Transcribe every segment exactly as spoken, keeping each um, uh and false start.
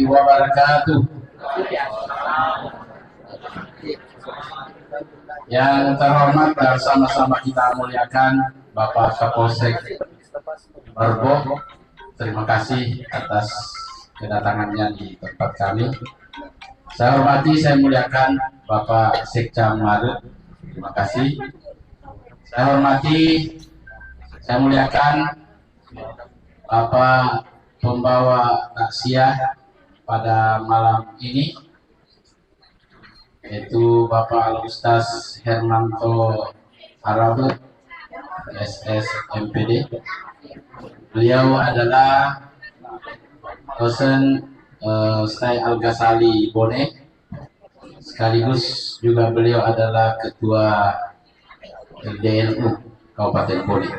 wabarakatuh. Yang terhormat dan sama-sama kita muliakan, Bapak Kapolsek Merbok, terima kasih atas kedatangannya di tempat kami. Saya hormati, saya muliakan Bapak Sekcam Marut, terima kasih. Saya hormati, saya muliakan Bapak pembawa takziah pada malam ini, yaitu Bapak Al Ustaz Hermanto Harabut, S S M P D. Beliau adalah dosen, eh, Stai Al Ghazali Bone, sekaligus juga beliau adalah ketua R D N U Kabupaten Bone.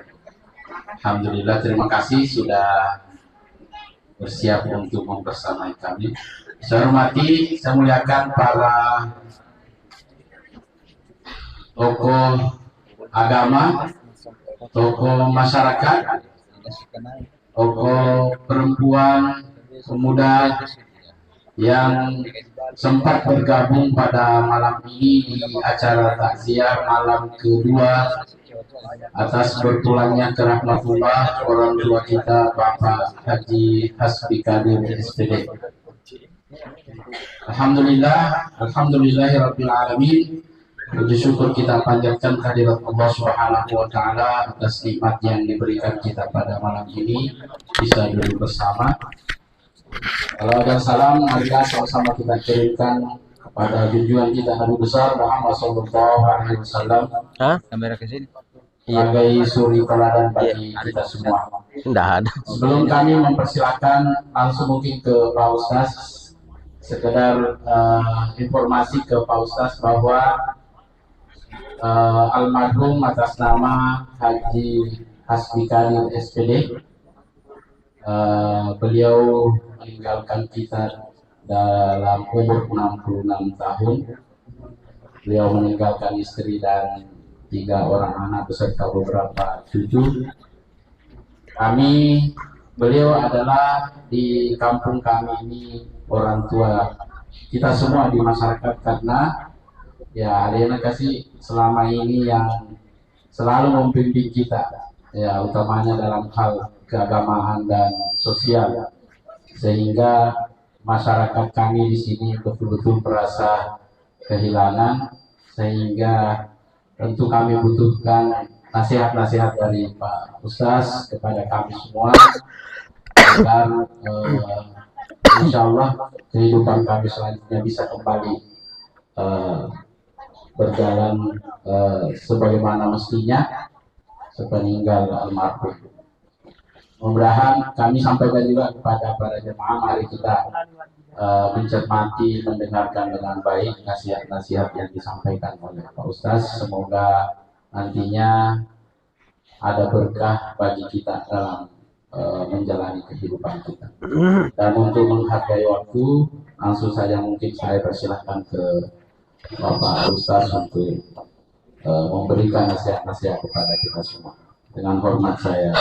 Alhamdulillah, terima kasih sudah bersiap untuk membersamai kami. Saya hormati, saya muliakan para tokoh agama, tokoh masyarakat, tokoh perempuan, pemuda yang sempat bergabung pada malam ini di acara takziah malam kedua atas berpulangnya ke rahmatullah orang tua kita, Bapak Haji Hasbi Kadir, S P D. Alhamdulillah, alhamdulillahirabbil alamin. Puji syukur kita panjatkan kehadirat Allah Subhanahu wa Ta'ala atas nikmat yang diberikan kita pada malam ini, bisa duduk bersama. Salawat dan salam marilah sama-sama kita kirimkan kepada junjungan kita, Nabi besar Muhammad sallallahu alaihi wasallam, Hah? Kamera ke sini. Sebagai suri teladan bagi kita semua. Nggak ada. Sebelum kami mempersilakan langsung mungkin ke Pak Ustaz, sekedar, eh, informasi ke Pak Ustaz bahwa, eh, almarhum atas nama Haji Hasbi Kadir, S P D, eh, beliau meninggalkan kita dalam umur enam puluh enam tahun. Beliau meninggalkan istri dan tiga orang anak beserta beberapa cucu. Kami, beliau adalah di kampung kami ini orang tua kita semua di masyarakat, karena ya alena kasi selama ini yang selalu membimbing kita, ya, utamanya dalam hal keagamaan dan sosial, sehingga masyarakat kami di sini betul-betul merasa kehilangan, sehingga tentu kami butuhkan nasihat-nasihat dari Pak Ustaz kepada kami semua, agar, eh, insya Allah kehidupan kami selanjutnya bisa kembali, eh, berjalan, eh, sebagaimana mestinya sepeninggal almarhum. Mudah-mudahan kami sampaikan juga kepada para jemaah, mari kita, eh, mencermati, mendengarkan dengan baik nasihat-nasihat yang disampaikan oleh Pak Ustaz. Semoga nantinya ada berkah bagi kita dalam, eh, menjalani kehidupan kita. Dan untuk menghargai waktu, langsung saja mungkin saya persilahkan ke Bapak Ustaz untuk, eh, memberikan nasihat-nasihat kepada kita semua. Dengan hormat saya.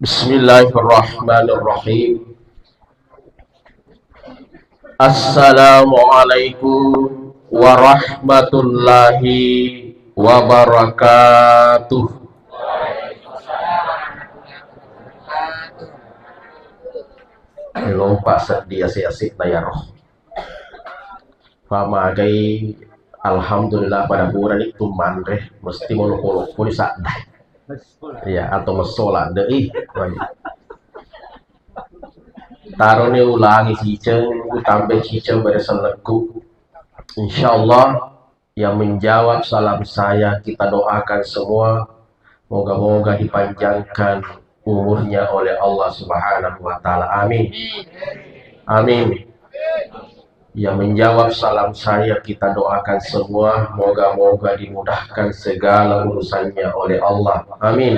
Bismillahirrahmanirrahim. Assalamualaikum warahmatullahi wabarakatuh. Lopa seddi ase-ase na yaro. Pamagai, alhamdulillah, pada purani tu manre, mesti moloppo-loppo ni sadda. Iya, atau messo ladde, ih. Taroni ulangi ciceng, utambai ciceng bare selleku. Insyaallah, yang menjawab salam saya, kita doakan semua, moga-moga dipanjangkan umurnya oleh Allah Subhanahu wa Ta'ala. Amin. Amin. Yang menjawab salam saya, kita doakan semua, moga-moga dimudahkan segala urusannya oleh Allah. Amin.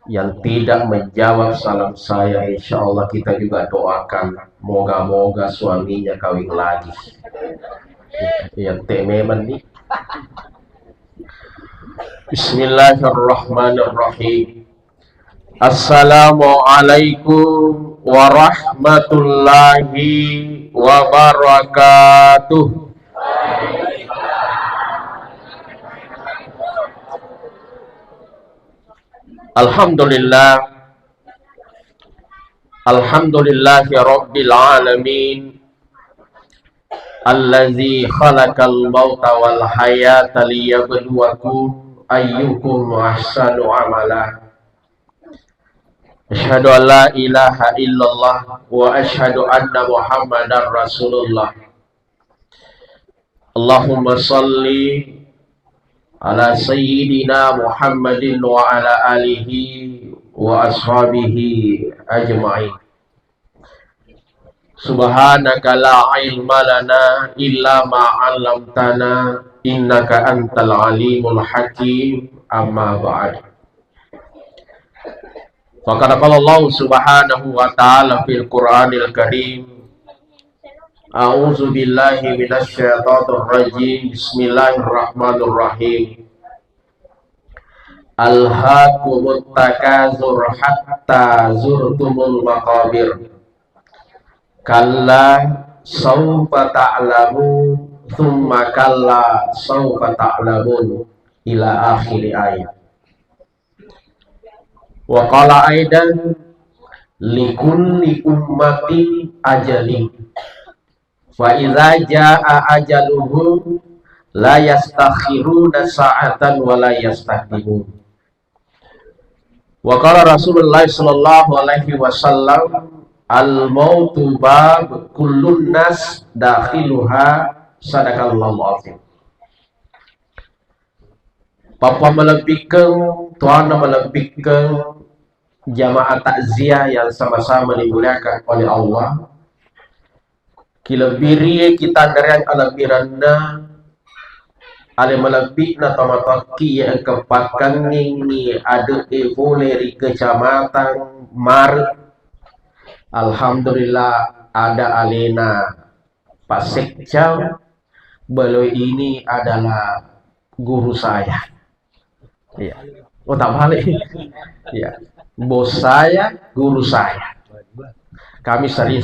yang tidak menjawab salam saya, insya Allah kita juga doakan moga-moga suaminya kawin lagi. Ya, te memang nih. Bismillahirrahmanirrahim. Assalamualaikum warahmatullahi wabarakatuh. Alhamdulillah. Alhamdulillahi rabbil alamin. Allazi khalaqal mauta wal hayata liyabluwakum ayyukum ahsanu amala. Asyhadu an la ilaha illallah wa asyhadu anna Muhammadar Rasulullah. Allahumma salli ala sayyidina Muhammadin wa ala alihi wa ashabihi ajma'in. Subhanaka la ilma lana illa ma 'allamtana innaka antal alimul hakim. Amma ba'd. Faqad qala Allah subhanahu wa ta'ala fil Qur'anil Karim. A'udzu billahi minasy syaithanir rajim. Bismillahirrahmanirrahim. Alhaakumut takatsur hatta zurtumul maqabir. Kalla saufa ta'lamun, tsumma kalla saufa ta'lamun, ila akhiri ayat. Wa qala aidan, likulli ummatin ajalin. Fa idza jaa ajaluhum la yastakhiruna sa'atan wa la yastaqdimun. Wa qala Rasulullah sallallahu alaihi wasallam, al mautu bab kullun nas dakhiluha. Sadaqallahul azim. Papa malebbikkeng, tuanna malebbikkeng, jamaah takziah yang sama-sama dimuliakan oleh Allah. Kilebbirie kitandareang alebbirenna ale malebbi'na tomatoakki iya engka pakkangngingngi ade'e pole ri Kecamatan Mare. Alhamdulillah, ada alena Pak Sekcam, beliau ini adalah guru saya. Iya. Oh, tak balik. Iya. Bos saya, guru saya. Kami sering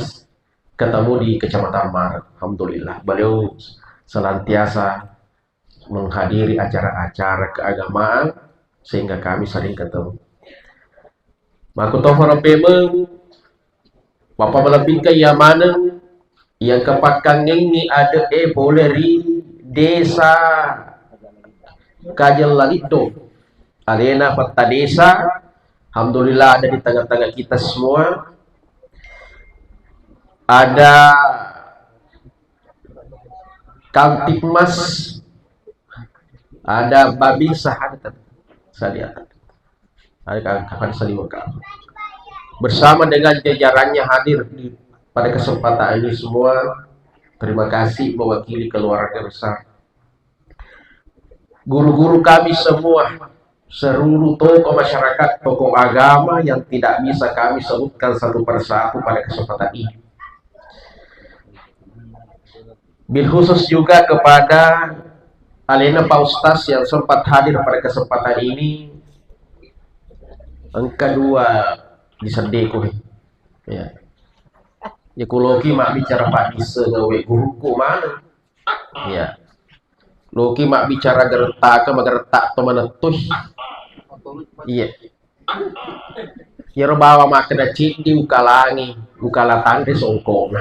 ketemu di Kecamatan Mare. Alhamdulillah, beliau senantiasa menghadiri acara-acara keagamaan sehingga kami sering ketemu. Makkutofaro pemeng, Bapa malebbikkeng iya maneng, iya engka pakkangngengngi ade'e pole ri Desa Kajella Liddo. Alena Petta Desa, alhamdulillah ada di tengah-tengah kita semua. Ada Kamtibmas, ada Babinsa, ada tadi. Saya lihat. Ada Kak, Kak Fadli Salim, Kak. Bersama dengan jajarannya hadir di, pada kesempatan ini semua. Terima kasih mewakili keluarga besar. Guru-guru kami semua, seluruh tokoh masyarakat, tokoh agama yang tidak bisa kami sebutkan satu persatu pada kesempatan ini. Bil khusus juga kepada alena Pak Ustaz yang sempat hadir pada kesempatan ini. Engka dua di seddeko. Ya. Ya, kuloki mabbicara Pak Disse gawe guruku mana? Ya. Loki mabbicara gerettaka, magerettak to manettui. Iya. Iyaro bawang makkeda ciddi ukalangi, ukala tanre songkona.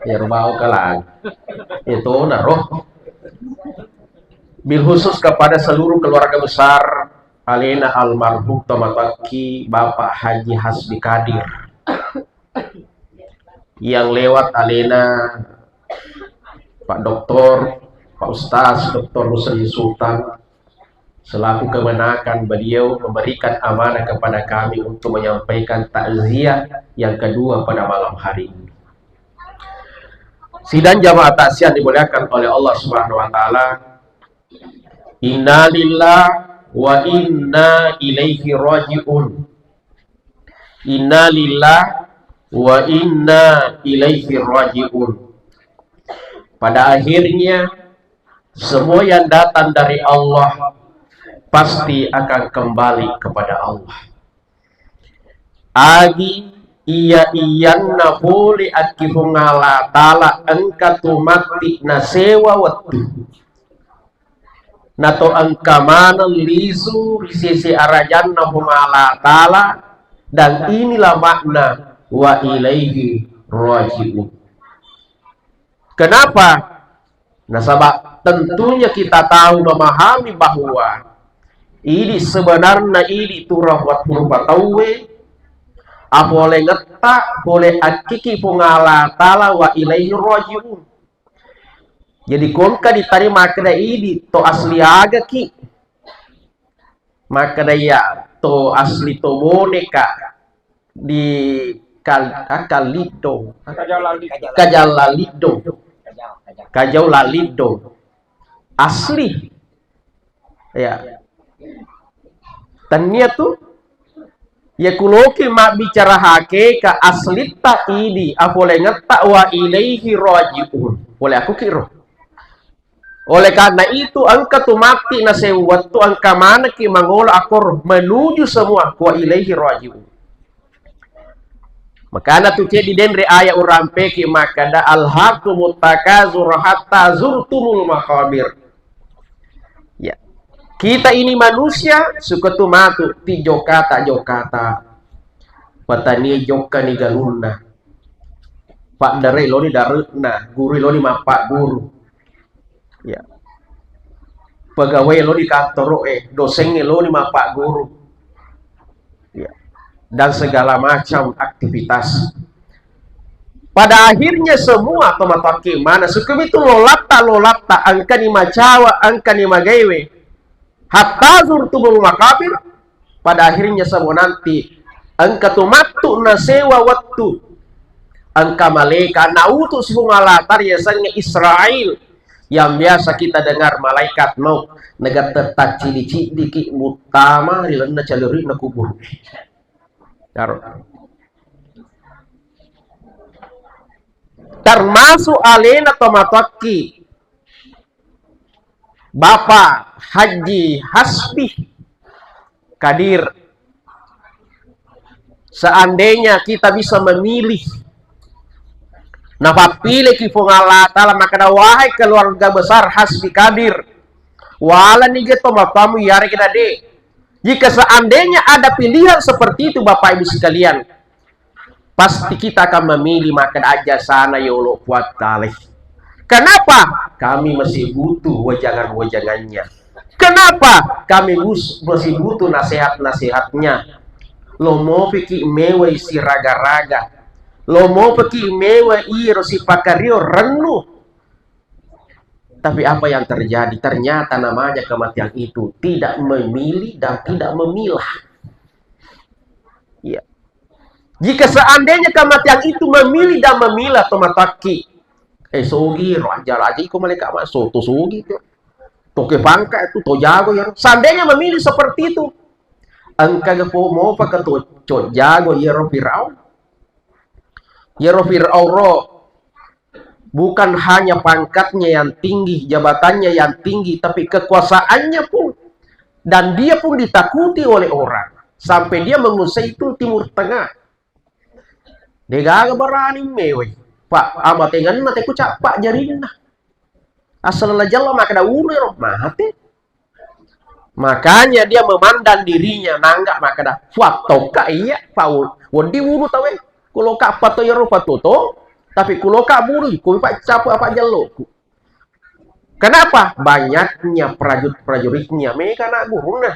Iyaro bawang ukalangi. Itu naro. Bil khusus kepada seluruh keluarga besar alena almarhum tomatoakki Bapak Haji Hasbi Kadir. Yang lewat alena Pak Doktor, Pak Ustaz Doktor Muslim Sultan, selaku kemenakan beliau memberikan amanah kepada kami untuk menyampaikan takziah yang kedua pada malam hari ini. Sidang jamaah takziah dimuliakan oleh Allah Subhanahu wa Ta'ala, innalillah wa inna ilaihi raji'un. Innalillah wa inna ilaihi raji'un. Pada akhirnya, semua yang datang dari Allah pasti akan kembali kepada Allah. Agi iya-iyanna pole akki Puang Allah Ta'ala engka tu matti nasewa wettu. Nato engka maneng lisu ri sese arajanna Puang Allah Ta'ala, dan inilah makna wa ilaihi raji'un. Kenapa? Nasaba tentunya kita tahu, memahami bahwa idi sebenarna idi tu rupa, rupa tauwe, apolengetta pole akkiki Puang Allah Ta'ala wa ilaihi raji'un. Jadi ko engka ditanya makkeda idi to asli agaki. Makkeda iya to asli to Bone ka di Kal-, ah, Kaliddong. Kajalla Liddong. Kajalla Liddong. Kajalla Liddong. Asli. Ya. Tennia tu, ya kuloki mabbicara hakeka aslitta idi, apolengetta wa ilaihi raji'un. Pole aku kiro. Oleh karena itu, engka tu matti nasewa wettu, engka manekki mangolo akor menuju semua wa ilaihi raji'un. Makana tu ceddi denre ayat urampeki makkeda, "Alhaakumut takazur hatta zurtumul maqabir." Ya. Kita ini manusia, suka tu matu, ti jokata-jokata. Patani jokka ni galunna. Paddare loni dare'na, guru loni mappagguru. Ya. Pegawai lo di kantoro e, dosengnge lo di mappagguru. Ya. Dan segala macam aktivitas. Pada akhirnya semua tomatoakki mana suku itu lolatta, lolatta, engkani macawa, engkani magaiwe. Hatta zurtumul maqabir, pada akhirnya semua nanti engka tu mattu nasewa wettu. Engka malaika nautu si Puang Allah Ta'ala yasengnge Israil, yang biasa kita dengar malaikat maut, nagatta taccidi-cidiki muttama ri lalenna caliri'na kuburu. Iyaro. Termasuk alena tomatoakki Bapak Haji Hasbi Kadir. Seandainya kita bisa memilih, napappileki Puang Allah Ta'ala, makkeda, "Wahai keluarga besar Hasbi Kadir, walani je tomatoamu iyarega de." Jika seandainya ada pilihan seperti itu, Bapak Ibu sekalian, pasti kita akan memilih makkeda, "Aja sana yolo Puang Ta'ala. Kenapa? Kami masih butuh wejangan-wejangannya. Kenapa? Kami bus-, masih butuh nasihat-nasihatnya. Lo mopiki mewai siraga-raga. Lo mopiki mewai iro sipakario rennu." Tapi apa yang terjadi? Ternyata namanya kematian itu tidak memilih dan tidak memilah. Iya. Jika seandainya kematian itu memilih dan memilah, tomatakki, eh, sogi ro, aja lagi ko malaikat ma-, so, to sogi to. Toke pangkat itu, to jago ya. Seandainya memilih seperti itu, engka gepo mopa ke to, co jago ya ro Firaun. Ya ro Firaun ro, bukan hanya pangkatnya yang tinggi, jabatannya yang tinggi, tapi kekuasaannya pun. Dan dia pun ditakuti oleh orang. Sampai dia menguasai itu Timur Tengah. Degaga berani mewai. Pak, amatenganna te ku cappa jarinna. Asal la jalla makkeda ulu ro, mate. Makanya dia memandang dirinya, nangga makkeda, "Fuattokka iya, pa u-, wedding ulu tauwe. Kuloka apa to iyaro patuto, tapi kuloka bulu, ku pa capu apa jalloku." Kenapa? Banyaknya prajurit-prajuritnya, mega anak gurunna.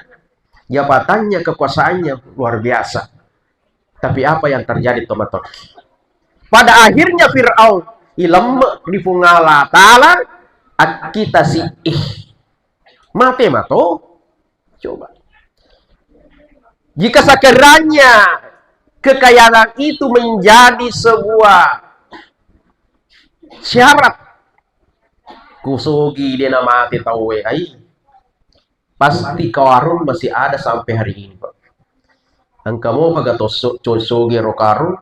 Jabatannya, kekuasaannya luar biasa. Tapi apa yang terjadi, tomatok? Pada akhirnya Firaun ilemme ri Puang Allah Ta'ala, akkita si ih. Mate mato? Coba. Jika sekiranya kekayaan itu menjadi sebuah syarat, kusogi dena mate tauwe, ai. Pasti kawarung masih ada sampai hari ini, Pak. Engka mopa ga tosso-, co-, sogi ro karung?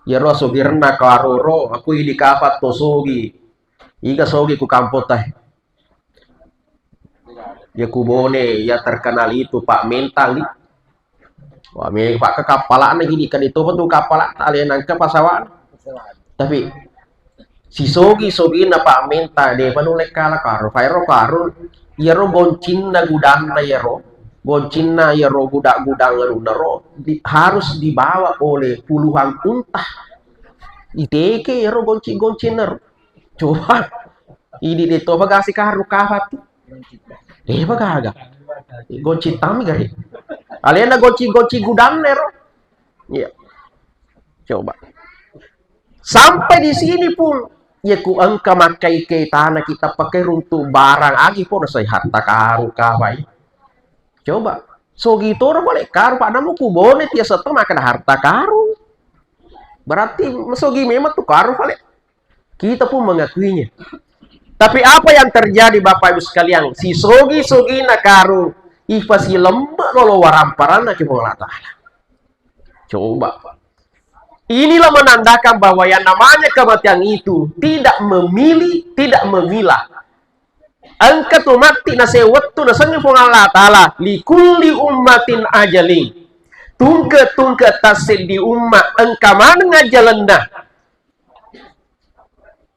Iyaro sogirenna karung ro, aku idi kapang to sogi. Iga sogi ku kampong tae. Ya ku Bone, ya terkenal itu Pak Mental ni. Wah, me Pak ke kapalana gini kan itu betul kapala alena engka pasawana. Tapi sisogi-sogina Pak Mental de pa nulle kala karung. Faero karung, iyaro goncinna gudanna iyaro, goncinna iyaro guda-, gudang anunna ro di-, harus dibawa oleh puluhan unta. Iteke iyaro gonci-goncinna ro. Coba. Idi de to bagasi karung kapang tu. De bagaga. Gonci tami gare. Alena gonci-gonci gudanna ro. Iya. Coba. Sampai di sini pun, ya ku engka makkai ke tanah kita pakai runtu barang agi pun saya harta karung kapang. Coba. Sogi toro pale karung, Pak, namu ku Bone tiasa to makan harta karung. Berarti sogi memang tu karung pale. Kita pun mengakuinya. Tapi apa yang terjadi, Bapak Ibu sekalian? Si sogi-sogina karung, ipasilembe lolo waramparanna ki Puang Allah Ta'ala. Coba. Inilah menandakan bahwa yang namanya kematian itu tidak memilih, tidak memilah. Engka tu matti naseng wettu nasengngi Puang Allah Ta'ala, "Likulli ummatin ajalin." Tungke-tungke tasseddi umma engka maneng ajalenna.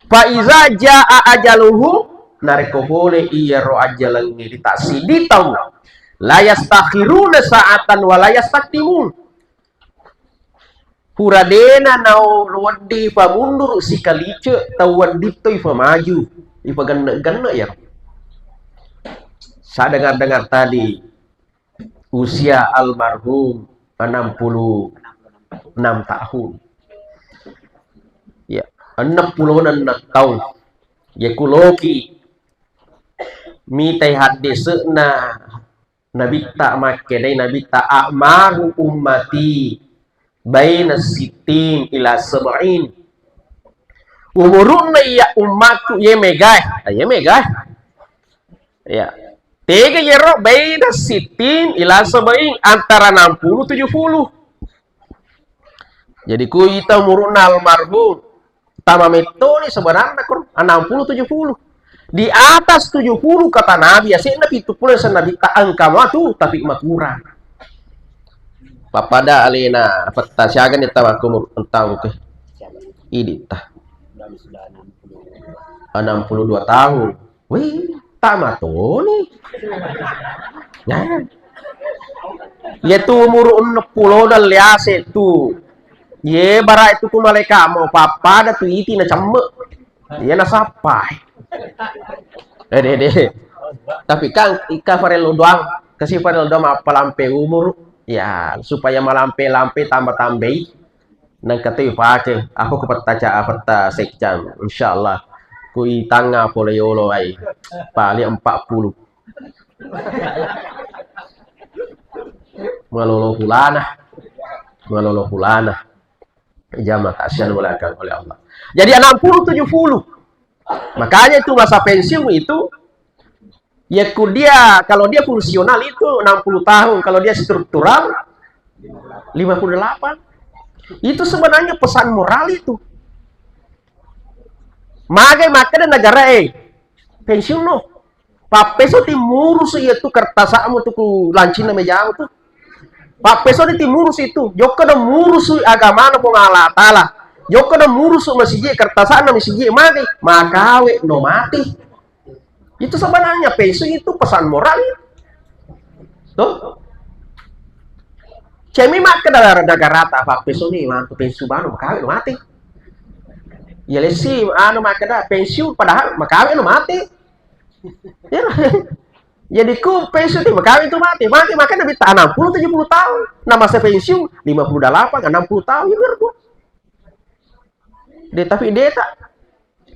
Fa iza jaa ajaluhum, narekko pole iyaro ajalengnge ri tassiddi tau, la yastakhiruna sa'atan wa la yastaqdimun. Pura dena nau wedding ipamunduru sikalice, tau wedding to ifamaju, ifagenne-genne ya. Saya dengar-dengar tadi, usia almarhum enam puluh enam tahun. Ya, enam puluh enam tahun. Ya kuloki mitai haddese'na Nabitta makkedai Nabitta, "A'maru ummati baina sittin ila sab'in." Umurunna iya ummakku ye megae, ah, ye megae. Ya. Tega yero baina sittin ila sab'in, antara enam puluh tujuh puluh. Jadi ku ita umurunna almarhum, tama mettoni sebenarnya kur enam puluh tujuh puluh. Di atas tujuh puluh kata Nabi, ase'na pitu puluh senna Nabi ta engka matu tapi makurang. Pappada alena petta siaga ni tawa kumur entau ke. Idi ta. Enam puluh dua tahun. Wih, tama toni. Nah. Iya tu umur enam puluh dan liase tu. Ye bara itu ku malaika mau pappada tu iti na cemme. Iya na sappai. Eh, deh, deh. Tapi kan ika farello doang, kasi farello doang apa lampe umur. Ya, supaya malampe-lampe tambah-tambai. Nengka tu ipake, aku ku petta ca-, petta seccang, insyaallah. Ku itanga pole yolo ai. Paling empat puluh. Malolo hulana. Malolo hulana. Jama kasihan belakang oleh Allah. Jadi enam puluh tujuh puluh. Makanya itu masa pensiun itu, ya ku dia, kalau dia fungsional itu enam puluh tahun, kalau dia struktural lima puluh delapan. Itu sebenarnya pesan moral itu. Magai makkeda negara, eh, pensiun no. Pappeso ti murusu iya tu kertasa'mu tu ku lancinna mejamu tu. Pappeso ti murusu itu. Jokka do murusu agamana Puang Allah Ta'ala. Jokka do murusu masiji kertasa'na masiji mati. Makawe no mati. Itu sebenarnya pensiun itu pesan moral itu. Tuh. Cemi makkeda negara ta pappeso ni mantu pensiun bano makawe no mati. Ya lesi anu makkeda pensiun padahal makawe no mati. Ya. Jadi ku pensiun ti makawe tu mati. Mati makanya bita enam puluh tujuh puluh tahun. Nah masa pensiun lima puluh delapan enam puluh tahun ya biar gua. De, tapi de ta.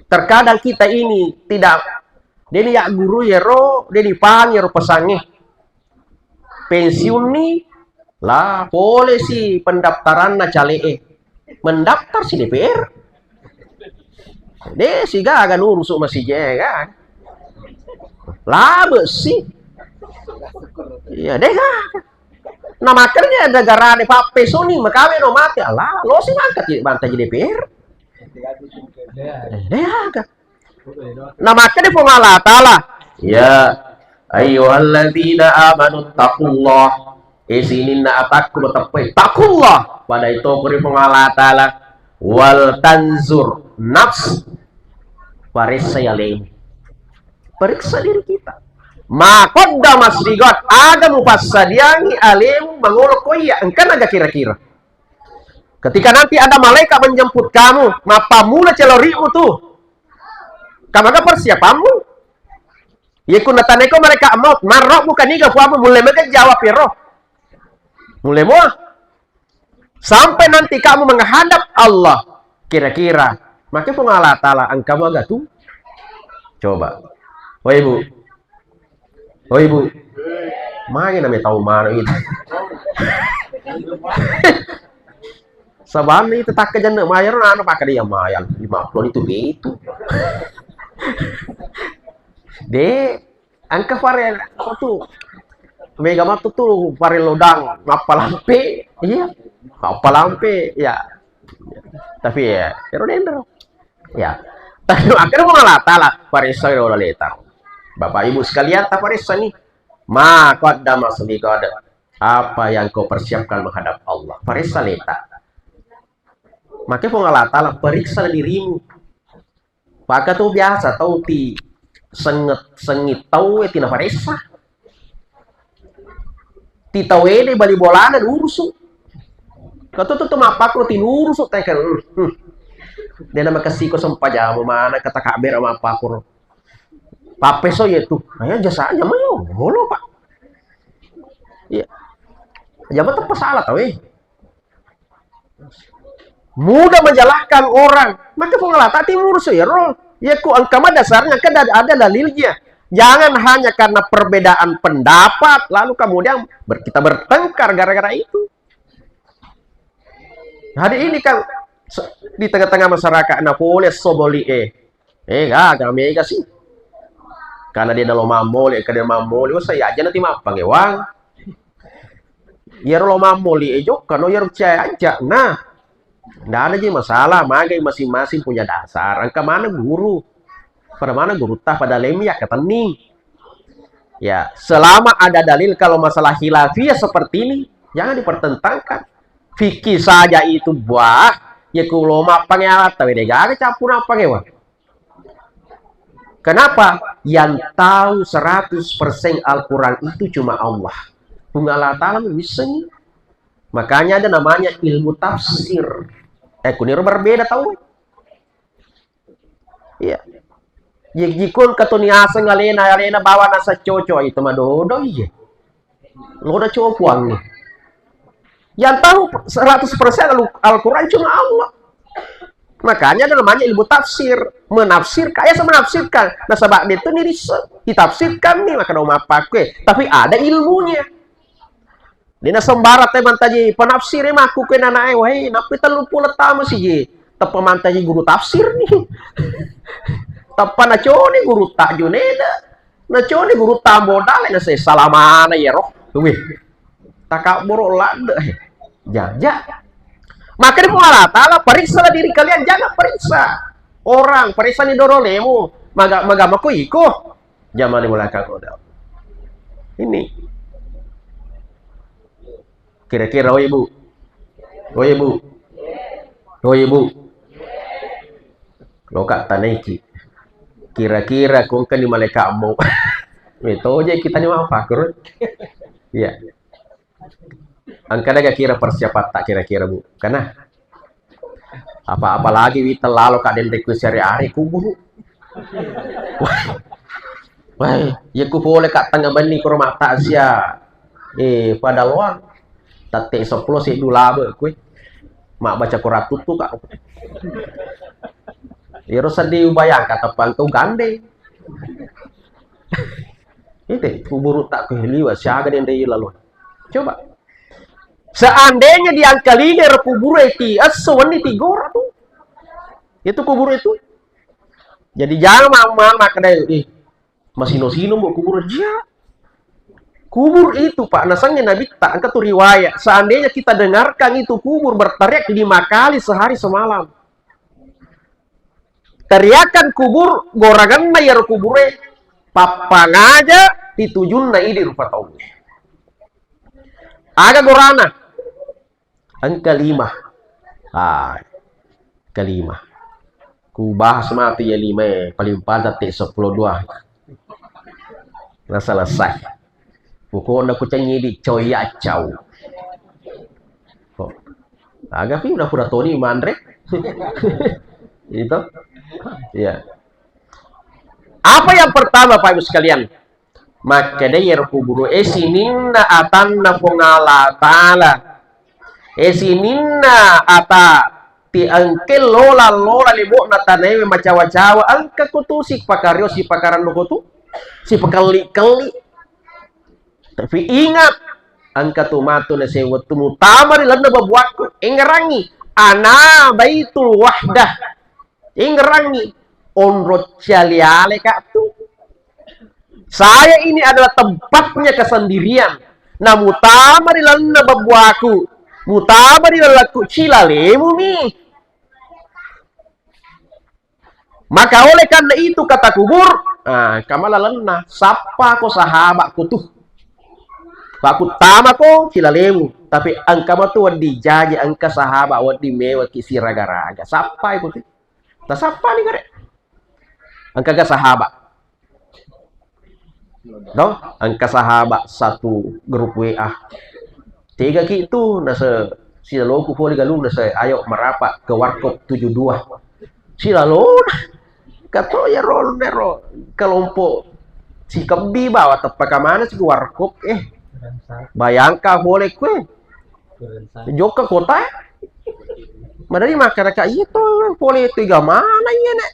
Terkadang kita ini tidak, de ni ya guru yero, de ni paham yero pesange. Pensiun ni, lah, pole si pendaftaranna cale'e. Mendaftar si D P R. De, sigaga nurusu masije kan. Labe si. Iya, dega. Nah, makanya negara de pappesoni, makawe no mate, Allah, lo si mangkat, mantap jadi D P R. Eh, dega. Nah, makanya Puang Allah Ta'ala, "Ya ayyuhalladzina amanu taqullah." Eh, sininna atakku mateppe, "Taqullah." Pada itu kuri Puang Allah Ta'ala, "Wal tanzur nafs." Paressa alemu. Periksa diri kita. Ma qaddamat ligad, aga mupassadiangi alemu mangolo ko iya, engka naga kira-kira. Ketika nanti ada malaikat menjemput kamu, mappammula celori'mu tu. Kamaga persiapanmu? Iya, kunna taneko malaikat maut, "Man rabbuka?" Niga puammu, mulle mega jawab ero. Mulle mua. Sampai nanti kamu menghadap Allah, kira-kira, maka Puang Allah Ta'ala engka maga tu? Coba. Woi, Bu. Woi, Bu. Magi name tau mana itu? Sabanna itu takka jenne mayar, anu, pakai dia mayar lima puluh itu, betu. De, engka fare, apa tu? Mega matu tu fare lodang, mappalampe, iya. Mappalampe, ya. Tapi ya, ero dendro. Ya. Tapi akhirnya Puang Allah Ta'ala, paressa ero leta. Bapak Ibu sekalian, taparessa nih. Ma qaddamat ligad. Apa yang kau persiapkan menghadap Allah? Paressa leta. Maka Puang Allah Ta'ala, periksa dirimu. Paka tu biasa tau ti senget, sengit tau e tina paressa. Ti tau ede bali bolana diurusu. Kau tu, tu, tu mappakro ti nurusu teken. Hmm, hmm. Dena makasiko sempajang mana kata kabera mappakro. Pappeso iya tu. Ayo jasa aja mayo. Bolo, Pak. Iya. Jama teppa salah tau e. Mudah menyalahkan orang. Maka Puang Allah Ta'ala timur sero. Ya ku engka ma dasarnya, engka da-, ada dalilnya. Jangan hanya karena perbedaan pendapat, lalu kemudian ber-, kita bertengkar gara-gara itu. Hari ini kan se-, di tengah-tengah masyarakat, nah, boleh soboli eh. Eh, gaga mega sih. Karena dia nalo mammoli, karena mammoli, wah, saya aja nanti mappangewang. Iyaro lo mammoli e jokka no iyaro cai aja. Nah, ndak ada je masalah, magai masing-masing punya dasar. Engka mana guru? Pada mana guru tah pada lemi ya ketening. Ya, selama ada dalil, kalau masalah khilafiyah seperti ini, jangan dipertentangkan. Fikih saja itu buah, ya kulo mappangewang, tapi de gaga campur apa ngewa. Kenapa? Yang tahu seratus persen Al-Quran itu cuma Allah. Puang Allah Ta'ala missengi. Makanya ada namanya ilmu tafsir. Eh, kuniro berbeda tau. Iya. Jikun katoni aseng alena, alena bawa nasa coco itu madodo iya. Lo udah copuang nih. Yang tahu seratus persen Al- Al-Quran cuma Allah. Makanya ada namanya ilmu tafsir. Menafsirkan, ya, saya menafsirkan. Nasaba itu nih riset. Ditafsirkan nih, maka dong apa kue. Tapi ada ilmunya. Dena sembarang te mantaji penafsir e makku ke nanae, wahai, napi tellu puluh tamu siji. Teppa mantaji guru tafsir nih. Teppa naconi guru tak Juneda. Naconi guru tambo dale na se salamana yero. Wih. Takabboro ladde. Eh, jaja. Maka di Allah Ta'ala, periksalah diri kalian, jangan periksa orang, periksa ni doro lemu. Maga maga mako iko. Zaman mulai kagoda. Ini. Kira-kira, oh ibu. Oh ibu. Oh ibu. Loka tanaiki. Kira-kira kongka ni malaikat mau. Metoje kita ni apa, kurun? Iya. Engka daga kira persiapan tak kira-kira, Bu? Karena apa-apa lagi wita lalo ka denre ku siare-are kuburu. Wah, wah, ya ku pole ka tengah benni ku rumah taksia. Eh, pada loang. Tette sepuluh si dua labe kue. Mak baca Quran tutu kak. Iro sedih bayangkan tepang kau gandeng. Itu kuburu tak kue liwa siaga denre lalu. Coba. Seandainya diangkalinga ro kuburu eti esso wenni tigora tu. Itu kuburu itu. Jadi jangan mama makkeda, "Ih, masino-sino mbok kuburu." Jia. Kubur itu, Pak, nasengnge Nabitta, engka tu riwayat, seandainya kita dengarkan itu kubur berteriak lima kali sehari semalam. Teriakan kubur, gorangenna iyaro kubure, pappangaja titujunna idi rupa tauwe. Aga gorana? Engka lima. Ah, kelima. Ku bahas matu ya lima e, paling padat te sepuluh dua. Nah, selesai. Pokokna ku cengi di coy acau. Oh. Aga pi udah pura toni manre. Itu. Iya. Apa yang pertama, Pak Ibu sekalian? Makkeda iyaro kuburu e sininna atanna Puang Allah Ta'ala. E sininna ata ti engke lola-lola lebo'na tanaewe macawa-cawa, engka kutu sipakario sipakaranno kutu, sipakelli-kelli. Tapi ingat, engka tu matu naseng wettu mutama ri lalenna babuakku, engngerangi, ana Baitul Wahdah. Ingerangi, onro ciale-ale ka tu. Saya ini adalah tempatnya kesendirian. Nah, mutama ri lalenna babuaku, mutama ri lalakku, cilalemu mi. Maka oleh karena itu kata kubur, ah, kamala lenna, sappa ko sahabatku tu. Pakuttama ko cilalemu, tapi engka matu wedding jaji, engka sahabat wedding mewaki siraga-raga. Sappai ko tu. Tasappani gare. Engkaga sahabat. No? Engka sahabat satu grup W A. Tega ki tu nase silaloku pole galung nase ayo merapat ke warkop tujuh dua. Silalona. Kato ya ro nero kelompok si kebbi bawa teppa kamana si warkop eh. Bayangka pole kue. Jokka kota. Madari makkadaka iya to pole itu iga mana iya nek.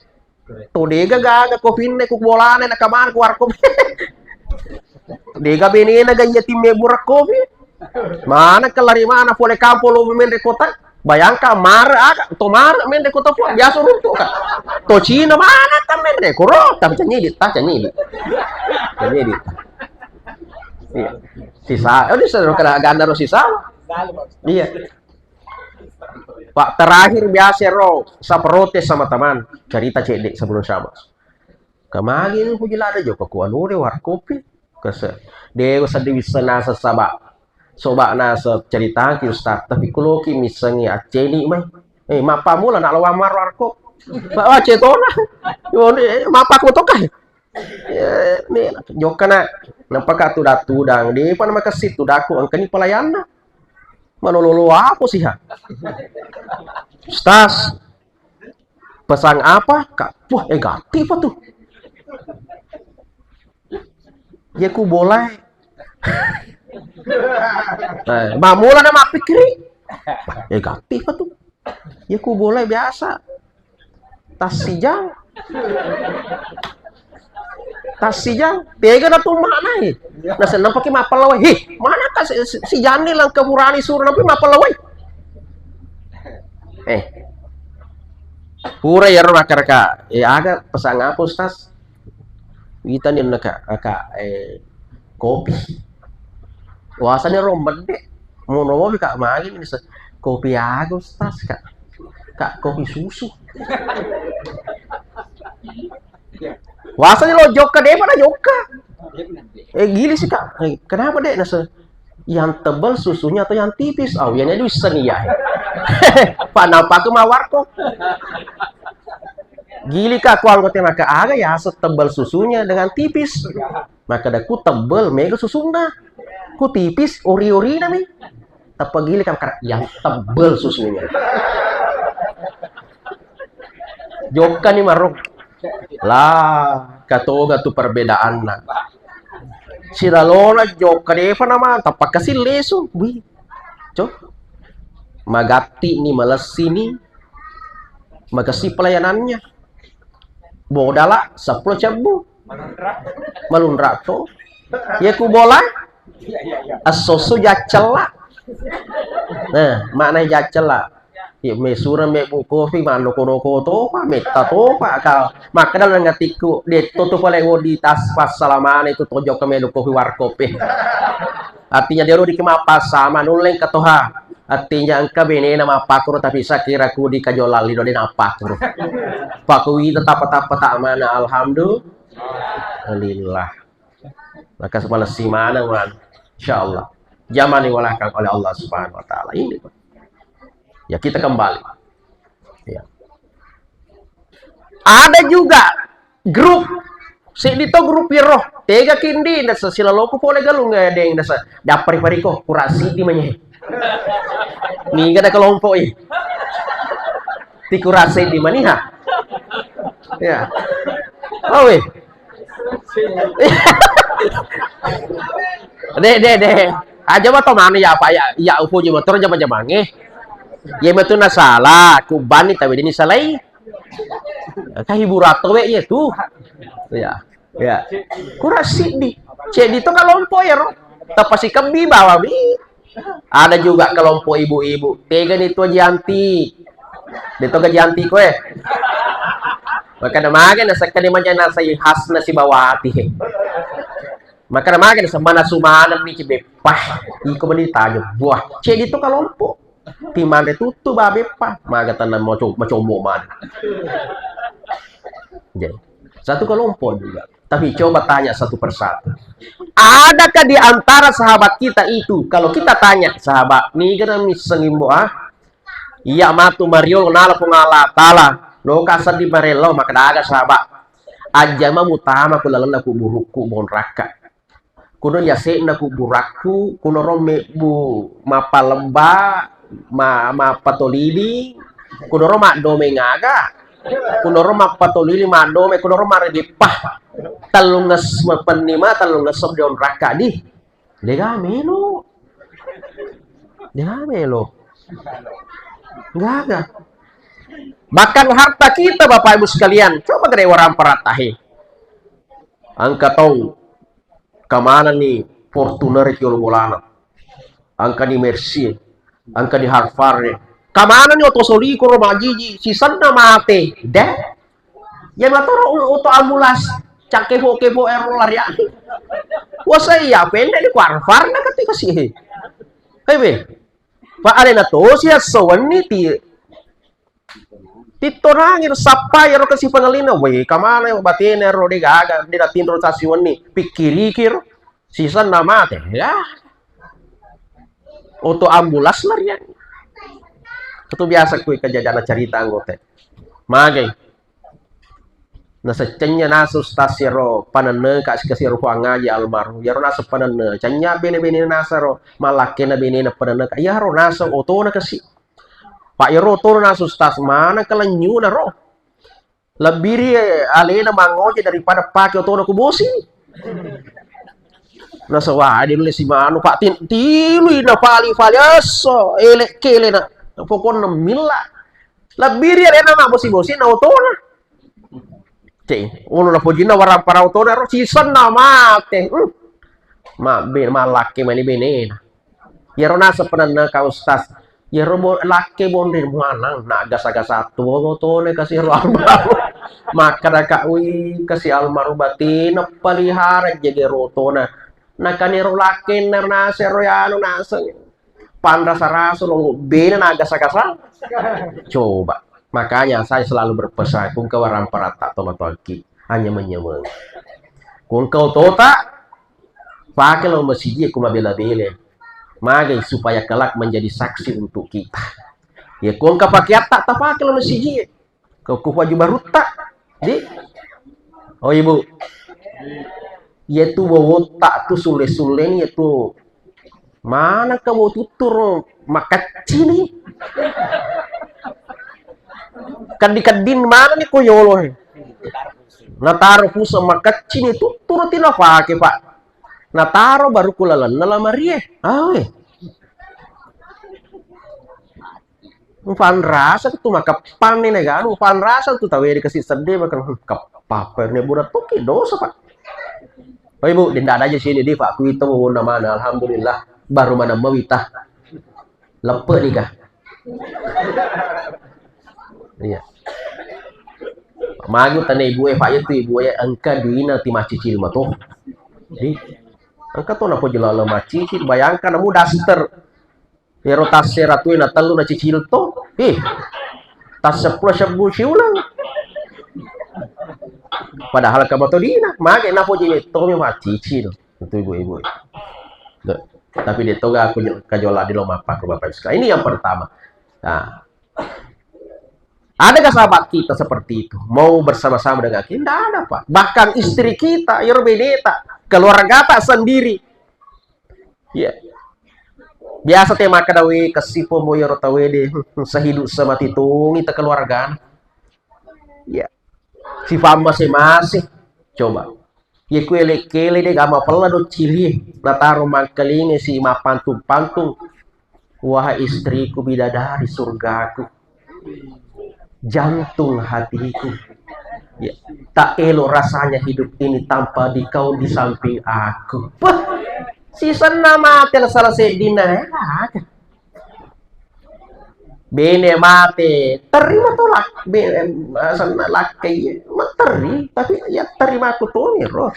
To dega gaga kopi ne ku bolana na kamana ku warkop. Dega benena ga iya timme burak kopi. Mana kelari mana pole kampo lo menre kota. Bayangka mare aga to mare menre kota pun biasa runtuk ka. To Cina mana kan menre koro tapi canyidi ta canyidi. Canyidi. Iya. Sisa, oh, ini sudah kena ganda ro sisa. Iya. Pak, terakhir biasa ro, saya protes sama teman. Cerita cedek sebelum sama. Kemari ini puji lada joko ku anu de warkopi. Kese. Dewa sedih bisa nasa sabak. Soba nasa cerita ki ustaz. Tapi kuloki misengi aceni mai. Eh, mapa mula nak lawan mar warkop. Pak, wah, cetona. Yo, ni, mapa ku tokai. Eh, ni, jokka nak. Nampak ka tudang-tudang. Di mana makasih tudaku angkani pelayanna. Manololo apa sih ha? Ustaz, pesan apa? Kak, wah, eh gati apa tuh? Ya ku boleh. Eh, mamula nama pikiri. Eh gati apa tuh? Ya ku boleh biasa. Tassijang. Tassijang. Tega na tu maknai. Naseng nampa ki mappallawai. Hih, mana ka si, si, si Jani langka purani suru nampa mappallawai. Eh. Pura yaro raka-raka. Eh, aga pesan apa, Ustaz? Witani naka, aka, eh, kopi. Wasani ro medde. Mono mopi ka magi ni se-, kopi aga, Ustaz, Kak? Kak, kopi susu. Wasani lo jokka, de pada jokka. Eh, gili sih, Kak. Eh, kenapa, Dek? Nase, yang tebal susunya atau yang tipis? Oh, yang itu seni ya. Pak, nampak ke mawarko. Gili, Kak, ku anggota maka aga ya, tebal susunya dengan tipis. Makkeda ku tebel mega susunna. Ku tipis ori-orina mi. Teppa gili kan kara-, yang tebel susunya. Jokka ni marung. Lah, katoga tu perbedaanna. Silalona jokka defa nama teppa kasi lesu. Wih. Cok. Magatti ni, malessi ni. Makasi pelayanannya. Bodala seppulo cebbu. Malunra to. Iya ku bola. Assosu jaccella. Nah, makna jaccella. Iya, messureng mebbu kopi, mannoko-noko topa, metta topa, ka-, makkeda lengngatikku, detto tu pale wodi tas passalamane tu tojokka melu kopi warkop e. Artinya, dia rodi ke mappassama, nulleng katoha. Artinya, engka benena mappakuro, tapi sakira ku di kajolalli do de nappakuro. Pakuwita tappa-tappa tak mana, alhamdulillah. Maka malessi maneng, man. Insyaallah. Jamani walakang oleh Allah Subhanahu wa Ta'ala. Ini, Pak. Ya, kita kembali. Ya. Ada juga grup, seddi to grup iro, tega kindi, nasa silaloku pole galung, eh, deng, nasa, dappari pariko, kurang siddi manye. Niga ada kelompok, eh. Ti kurang siddi maniha. Ya. Oh, weh. Deh, deh, deh. Aja ma to manu ya apa ya, ya upo je motor jama-jamange. Ye metu na salah, ku bani tawe dini salai. Ka hiburan to we ye tu. Ya. Ya. Kurang siddi. Ceddi to kalompo ya ro. Tapasi kebbi bawa bi. Ada juga kelompok ibu-ibu. Tega ni tu Aji Anti. De to Aji Anti koe. Maka na mage na sekkani manja nasai khasna sibawati. Maka na mage na semana sumanan ni cibe. Pah, iko meni tanya. Buah. Ceddi to kalompo. Ti manre tuttu babe pa. Maga tanna maco-, macombo manre. Jadi, satu kelompok juga. Tapi coba tanya satu persatu. Adakah di antara sahabat kita itu, kalau kita tanya sahabat, niga na misseng imbo, ah? Iya matu mariolo nala Puang Allah Taala, loka seddi marello, maka daga sahabat. Ajjama mutama ku lalenna kuburukku bonrakka. Kuno yase'na kuburakku, kunoro mebbu mappalemba, ma-, mappatolili, kunoro maddomeng aga, kunoro mappatolili maddomeng, kunoro marebeppa. Tellunges-, mapennima, tellungesso dionrakka di. Dega melo. Dega melo. Gaga. Bahkan harta kita, Bapak Ibu sekalian, coba gede orang peratahi. Engka tau, kamanenni Fortuner ki olo bolana. Engkani Mercy, engkani Harfar. Kamanenni oto soliko ro majiji, sisenna mate. Deh. Ya matoro u-, oto ambulans, cakkepo-kepo ero lari. Wasa iya pendek di ku Harfar na ketika sih. Hei be. Pak alena tosi esso wenni ti Tittonangi sappai ero kasi pangellinna, wé, kamana batena ero, dé gaga, dé natinro tasiwenni, pikkiriki ro, sisenna mate, ya. Oto ambulans lariang. Itu biasa kui kejadian cerita anggota. Magai. Naseccengnya nasu stas ero panenneka sikasi ero Puang Aji almarhum. Ero nasu panenne, cengnya bene-bene nasaro, malakkena benena panenneka. Iyaro nasu otona kasi. Pak, iyaro otona nasu stas maneng kalennyuna ro. Lebbiri alena mangoje daripada pake otona ku bosi. Nasawa de nulle simanu, Pak, tin-, tilui na pali-pali esso, elek kelena. Pokokna milla. Lebbiri alena mabbosi-bosi na otona. Cek, ulu na pojinna warang parau otona ro sisenna mate. Hmm. Mabbe-, malakke mani benena. Iyaro naseng penenneka, Ustaz. Iyaro bo-, lakke bonri muanang, na gasa-gasa tu otone kasi ro almarhum. Makkeda ka, wi, kasi almarhum batena pelihara jaga ro otona. Nakani ro lakkenna nasero yanu naseng. Panrasa-rasa lo bena na gasa-gasa. Coba. Makanya saya selalu berpesan, kungka warang parata tomatoakki. Anyameng-nyameng. Kungka otota, Pake lao masiji ku mabela-bela. Magai supaya kelak menjadi saksi untuk kita. Ya, ku engka pakeatta tapake lao masiji. Ko ku baju barutta. Di. Oh, Ibu. Iya tu wowotta tu sulle-sulle ni iya tu. Mana ka wo tutturo makacci ni. Kaddi-kaddin mana ni ko yolo he. Nataro puseng makacci ni, tutturu ti napake, Pak. Nataro baru ku lalenna lamarie. Awe. Mupanrasa tu makeppanni neganu, mupanrasa tu tawede kasi sedde maka kepapa ne buda toki dosa, Pak. Oh, Ibu, denda aja sini di Pak, kuito wonna mana, alhamdulillah, baru mana mawita. Leppe nika. Iya. Magi tane ibu e, Pak, itu ibu e engka duina ti maccicil mato. Di, engka to napo jelala maccicil, bayangkan namu daster. Ero tasse ratue na tellu na cicil to. Ih. Tasseppulo sebbu siuleng. Padahal ka mato dina, mage napo je to mi maccicil. Itu ibu-ibu. Tuh. Tapi dia toga aku jel-, kajola di lo mappa ke Bapak Ibu sekalian. Ini yang pertama. Nah, adakah sahabat kita seperti itu? Mau bersama-sama dengan kita? Tidak ada, Pak. Bahkan istri kita, ero beneta, keluarga tak sendiri. Iya. Biasa te makkeda, "We, kessipo mo ero tawe de, sehidup semati tongi ta keluarga." Iya. Sifat masing-masing. Coba. Ye ku ele-kele de gama pella do cili, nataro mangkalinge si mappantung-pantung. Wahai istriku bidadari surgaku, jantung hatiku. Ya, tak elo rasanya hidup ini tanpa di kau di samping aku. Wah, sisenna mate la salah seddinna, eh, aga. Bene mate, terima tolak. Be-, em, asenna lakkai, materi, tapi ya terima aku tuh, roh.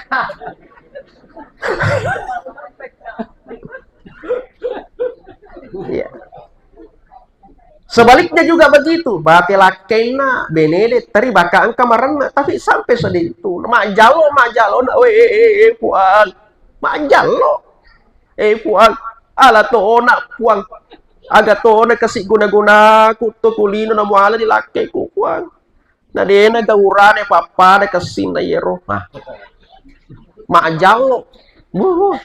Iya. Sebaliknya juga begitu, bate lakkainna, benede, teri baka engka marenna, tapi sampai sedih itu, majalo, majalo, na, we, eh, eh, eh, Puang, majalo, eh, Puang, ala tona, Puang, aga tona kasi guna-gunaku, to kulino na muala di lakkaiku, Puang. Na dena gaurane pappada kessinna yero. Nah. Majjallo. Wuh.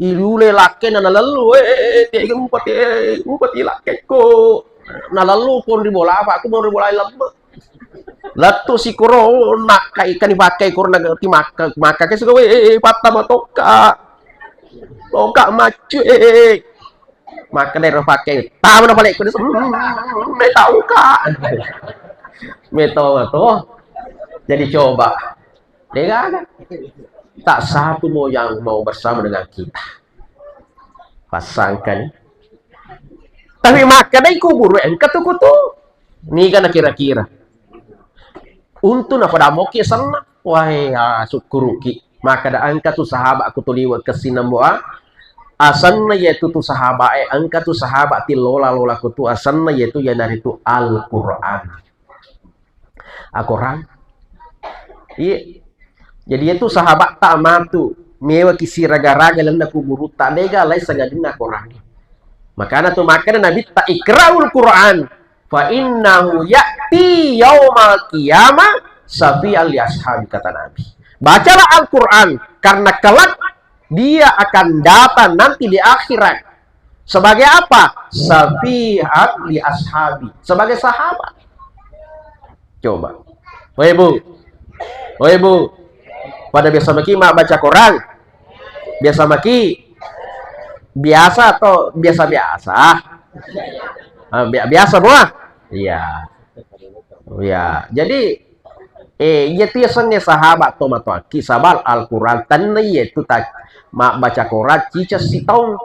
Ilule lakkena nalellu. Eh, eh, eh, tega mupati, eh, mupati lakkekko. Nalellu pon ri bola, apa aku mau ri bola lemme. Lettu sikoro nakkai kani pakai koro nagati makka, makka ke suka, eh, eh, eh, patta matokka. Loka maccu, eh, eh, eh. Makkeda ero pakkeng, tama na palekku, mm, metauka. Metau to. Jadi coba. Degaga. Tak satu mau yang mau bersama dengan kita. Pasangkan. Tapi makkeda kuburu engka tu kutu. Niga na kira-kira. Untu napada moki senna. Wae, ah, sukkuruki. Makkeda engka tu sahabat ku tu liwe kessinna mboa. Asenna yetu tu sahabat e, engka tu sahabat ti lola-lola ku tu asenna yetu yanaritu Al-Quran. Al-Quran. Iya. Jadi yetu sahabat ta matu mewa ki siraga-raga lenna kuburu ta dega lai sangadinna Quran. Makana tu makkeda Nabi ta ikra'ul Quran. Fa innahu ya'ti yaumal qiyamah syafi'an li ashabi, kata Nabi. Bacalah Al-Quran, karena kelak dia akan datang nanti di akhirat. Sebagai apa? Syafi'an li ashabi. Sebagai sahabat. Coba. Oh, Ibu. Oh, Ibu. Pada biasa maki mak baca Quran. Biasa maki. Biasa atau biasa-biasa? Ah, bi-, biasa semua? Iya. Iya. Jadi, eh, iya tu yasengnge sahabat to matoaki sabal Al-Quran. Tenna iya tu ta-, mabbaca Quran, cica sitaung.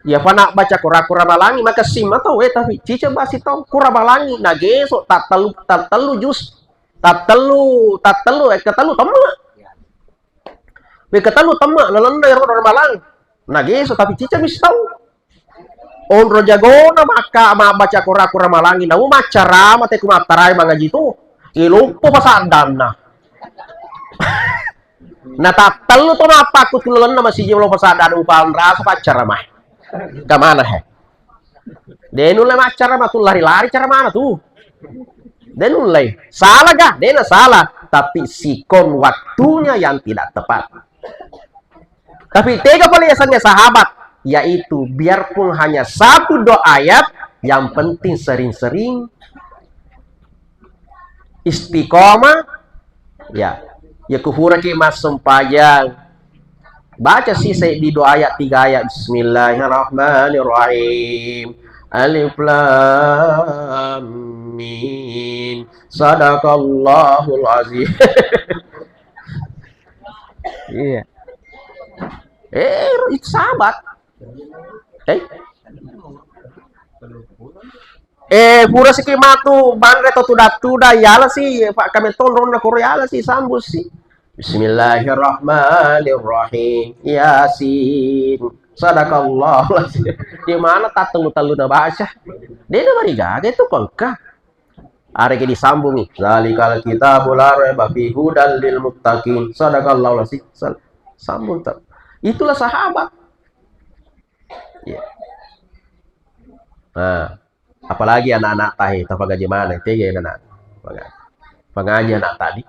Iya, fa nabbaca Quran, Quran malangi, makessing mato, we, tapi cica ba sitaung, Quran malangi, nageso, tattellu, tattellu jus, tattellu, tattellu, eh, ketellu temme. Wé, ketellu temme, lalenna ero ramalang. Nageso, tapi cica mi sitaung. Onro jagona makka mabbaca Quran, Quran malangi, namu maccarama te ku mattarai mangaji tu. Iloppo pasaddanna. Na tattellu to mappaku tu lalenna masiji lo pasaddanna upanrasa paccarama. Kamana he? De nulle maccarama tu lari-lari caramana tu. De nulle. Salah ga? De na salah. Tapi sikon waktunya yang tidak tepat. Tapi tega pale yasengnge sahabat, yaitu biarpun hanya satu dua ayat, yang penting sering-sering istiqomah, ya, ya kufuraki massempajang. Baca sih seddi dua ayat, tiga ayat. Bismillahirrahmanirrahim. Alif lam mim. Sadaqallahul azim. Iya. Eh, itu sahabat. Eh? Eh, pura siki matu banre to tuda-tuda, yala si, Pak, kami tonronna koro yala si, sambung si. Bismillahirrahmanirrahim. Yasin. Sadaqallah. Di mana tattellu-tellu na baca? Dia udah marigaga itu kongka. Areke disambungi. Zalikal kitabu la raiba fi hudal lil muttaqin. Sadaqallah. Sal-, sambung tak. Itulah sahabat. Ya. Nah, apalagi anak-anak tahe, tapangaji mana, tega ya anak. Pangaji. Pangaji anak tadi.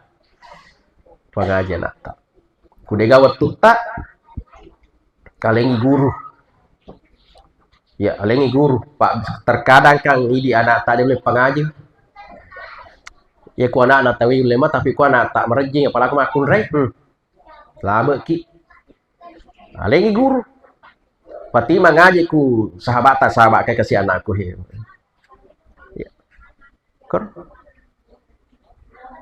Pangaji anak tak. Kudega wettu tak, kalengi guru. Ya, alengi guru. Pak, terkadang kan idi anak tak dia boleh pangaji. Ya, ku anak-anak tawi ulema, tapi ku anak tak merejing, apalagi makunrai. Hmm. Lama ki. Alengi guru. Pati mangaji ku sahabat, sahabat kai kasi anakku he. Ya. Kor-,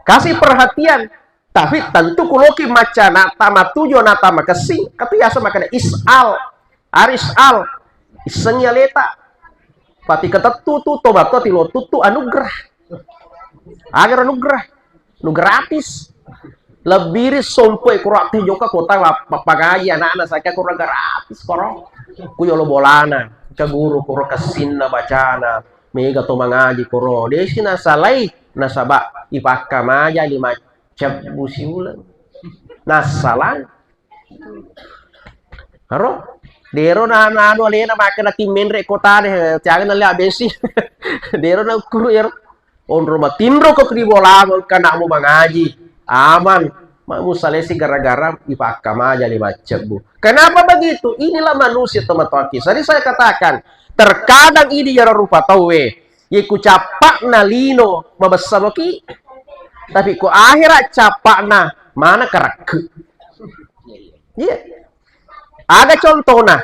kasih perhatian. Tapi tentu kuloki macca nata matuju nata makessing, tapi biasa makanya is'al, aris'al, issengi aleta. Pati ketettu tu toba tu tilo tuttu anugerah. Agar anugerah, nu gratis. Lebbiri sompe kuro ati joka kota pappagai anak-anak saya kuro gratis koro. Ku yolo bolana, ke guru kuro kessinna bacana, mega to mangaji koro. Desi nasalai, nasaba ipakkamaja lima cebbu siuleng. Nasalang. Aro, dero na, na anu alena makkeda timmenre kota de, tiaga na lea bensin. Dero na ukkuru ero. Onro matinro ko di bola, engka anakmu mangaji. Aman. Makmu salesi gara-gara ipakkamaja lima cebbu. Kenapa begitu? Inilah manusia, teman-teman. Jadi saya katakan, terkadang idi yaro rupa tauwe. Ye ku cappa'na lino mabessa maki. Tapi ku akhirat cappa'na mana karakku. Iya. Aga contohna?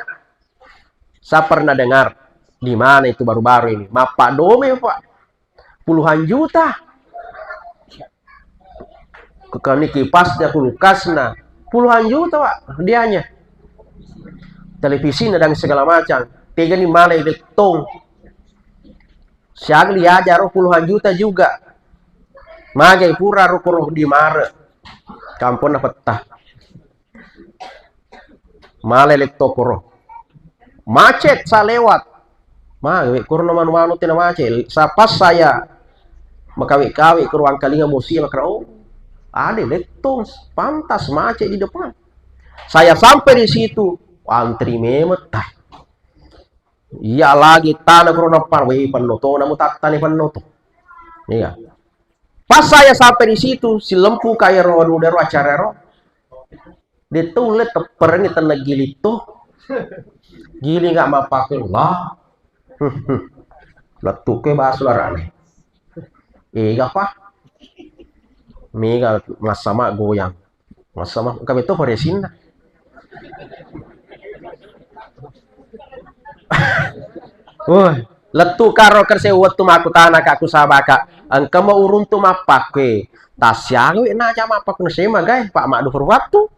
Saya pernah dengar di mana itu baru-baru ini. Mappa dome, Pak. Puluhan juta. Kekani kipasnya, kulkasna. Puluhan juta, Pak, hadiahnya. Televisina dan segala macam. Tegani malai lettong. Siaga diajar puluhan juta juga. Magai pura ro koro di mare. Kamponna petta. Male letto koro. Macet sa lewat. Magai koro manu-manu tena macet. Sa pas saya makawe-kawe koro angkalinga mosi makara, oh, ada letto pantas macet di depan. Saya sampai di situ, antri memang tah. Iya lagi tana koro nappa, weh, pennoto namu tattani pennoto. Iya. Pas saya sampai di situ, silempu kaya ro, anu, dero acara ro. Dia tuh le tepperengi tenna giling tuh. Giling nggak mappaku lah. Lettuke basu larane. Ega pa. Mega massama goyang. Massama engka metto paresinna. Woi, lettu karo kerse wettu makkutana ka ku sabaka. Engka mau uruntu mappakke. Tasiaga we na aja mappakke sema gai, Pak Madu Purwatu.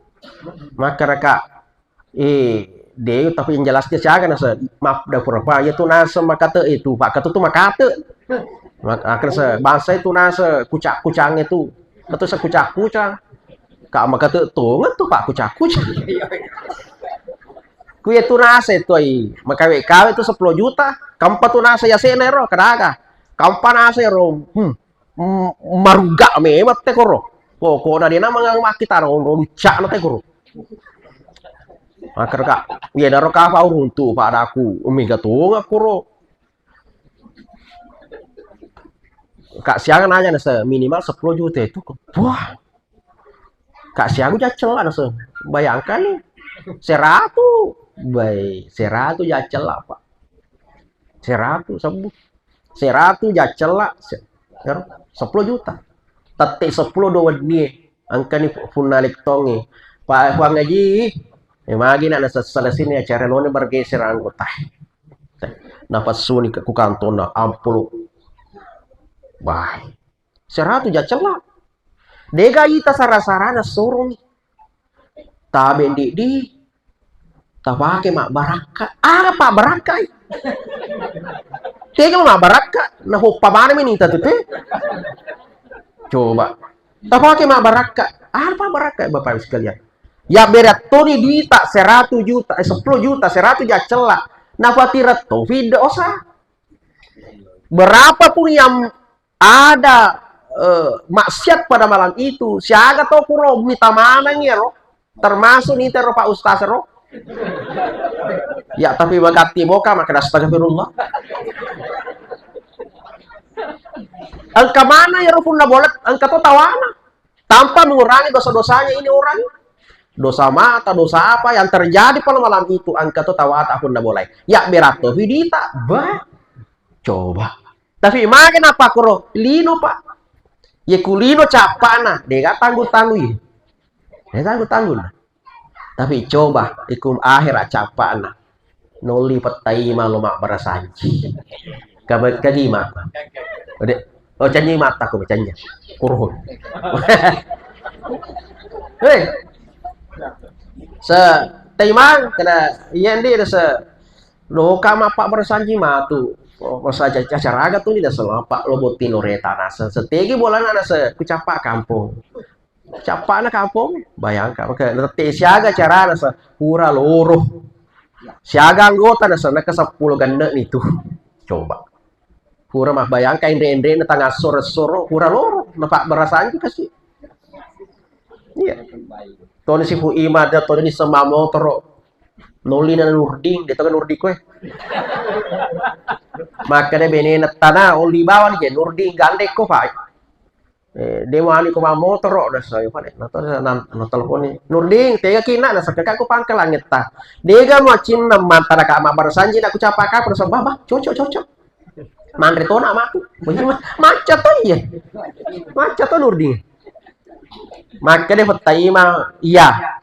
Makkara ka, eh, de, tapi yang jelas dia siaga nase, maaf da purapa, ya tu nase makate itu, Pak Ketu tu makate. Mak-, akhirnya se-, bangsa itu nase kucak-kucang itu. Ketu se kucak-kucang. Ka makate tonget tu, Pak, kucak-kucang. Ku ya tu nase tu ai, makawe-kawe tu sepuluh juta, kampa tu nase ya sene ro, kedaga. Kampa nase ro, hmm. Mm, maruga memang te koro. Pokokna dena mangang makkita ro, ro lucak na te koro. Makkeda ka, iya daro kapa uruntu padaku, mega tonga koro. Ka siaga naja nase minimal sepuluh juta itu. Wah. Ka siaga jaccella nase. Bayangkan nih. Seratu. Bai, seratu jaccella, Pak. Seratu sebbu. Seratu jaccella, se-, ero, sepuluh juta. Tette sepuluh do wennie. Engkani pu-, punna lettongi. Pak Puang Haji, eh, magi nak nasessala sini acara lone bergeser anggota. Napessuni ke ku kantonna amplop. Wah. Seratu jaccella. Dega ita sara-sarana soroni. Tabe ndi-, di. Tapake mabbarakka. Aga pabbarakkai? Tega lo mabbarakka, na hoppa maneng mi nita tu te. Coba. Tapake mabbarakka. Apa barakka, Bapak Ibu sekalian? Ya berettoni duita seratus juta, eh, sepuluh juta, seratus juta cella. Napatireng tofi dosa. Berapapun yang ada, eh, maksiat pada malam itu, siaga to kuro mita maneng ero, termasuk nita ro Pak Ustaz ro. Ya, tapi magatti boka, maka astagfirullah. Engka mana ero punna bolet, engka to tawana. Tanpa mengurangi dosa-dosanya ini orang. Dosa mata, dosa apa yang terjadi pada malam itu, engka to tawata punna bolai. Ya, beratto vidita, bah. Coba. Tapi mage napakkoro lino, Pak. Ye ku lino cappana, dega tanggung-tanggung ye. Dega tanggung-tanggung. Tapi coba ikum akhir cappana. Nolli pettaima lo mabbarasanji. Kabe-, kagima. Ode, oh, canji mata ko, canji. Kurhun. Hei. Se taimang kena iya ndi se Loka mappabbarasanji matu. Oh, masa aca-, acaraga tu ni nasa mappa lo botting loreta nasa. Setegi bolana nasa kucappa kampong. Cappana kampong, bayangkan. Oke, tette siaga carana sa pura loro. Siaga anggota nasa naka seppulo genne ni tu. Coba. Pura mah bayangkan enre-enre na tangassoro-soro, pura loro. Napabbarasanji kasi. Iya. Toni sifu ima ada toni sema motoro. Nolli na Nurdin, de to Nurdin koe. Makkeda benena tana, olli bawang je, Nurdin gandekko, Pak. Eh, de wani ko mammotoro, da saya, Pak. Na to na, na teleponi. Nurdin, tega kina, na sakka ko pangkalan ngetta. Dega mo cinna mantara ka mabbarasanji na ku capa ka, terus, "Bah, bah, cocok, cocok." Manre tona matu. Macca to iya. Macca to Nurdin. Makkeda pettaima, iya.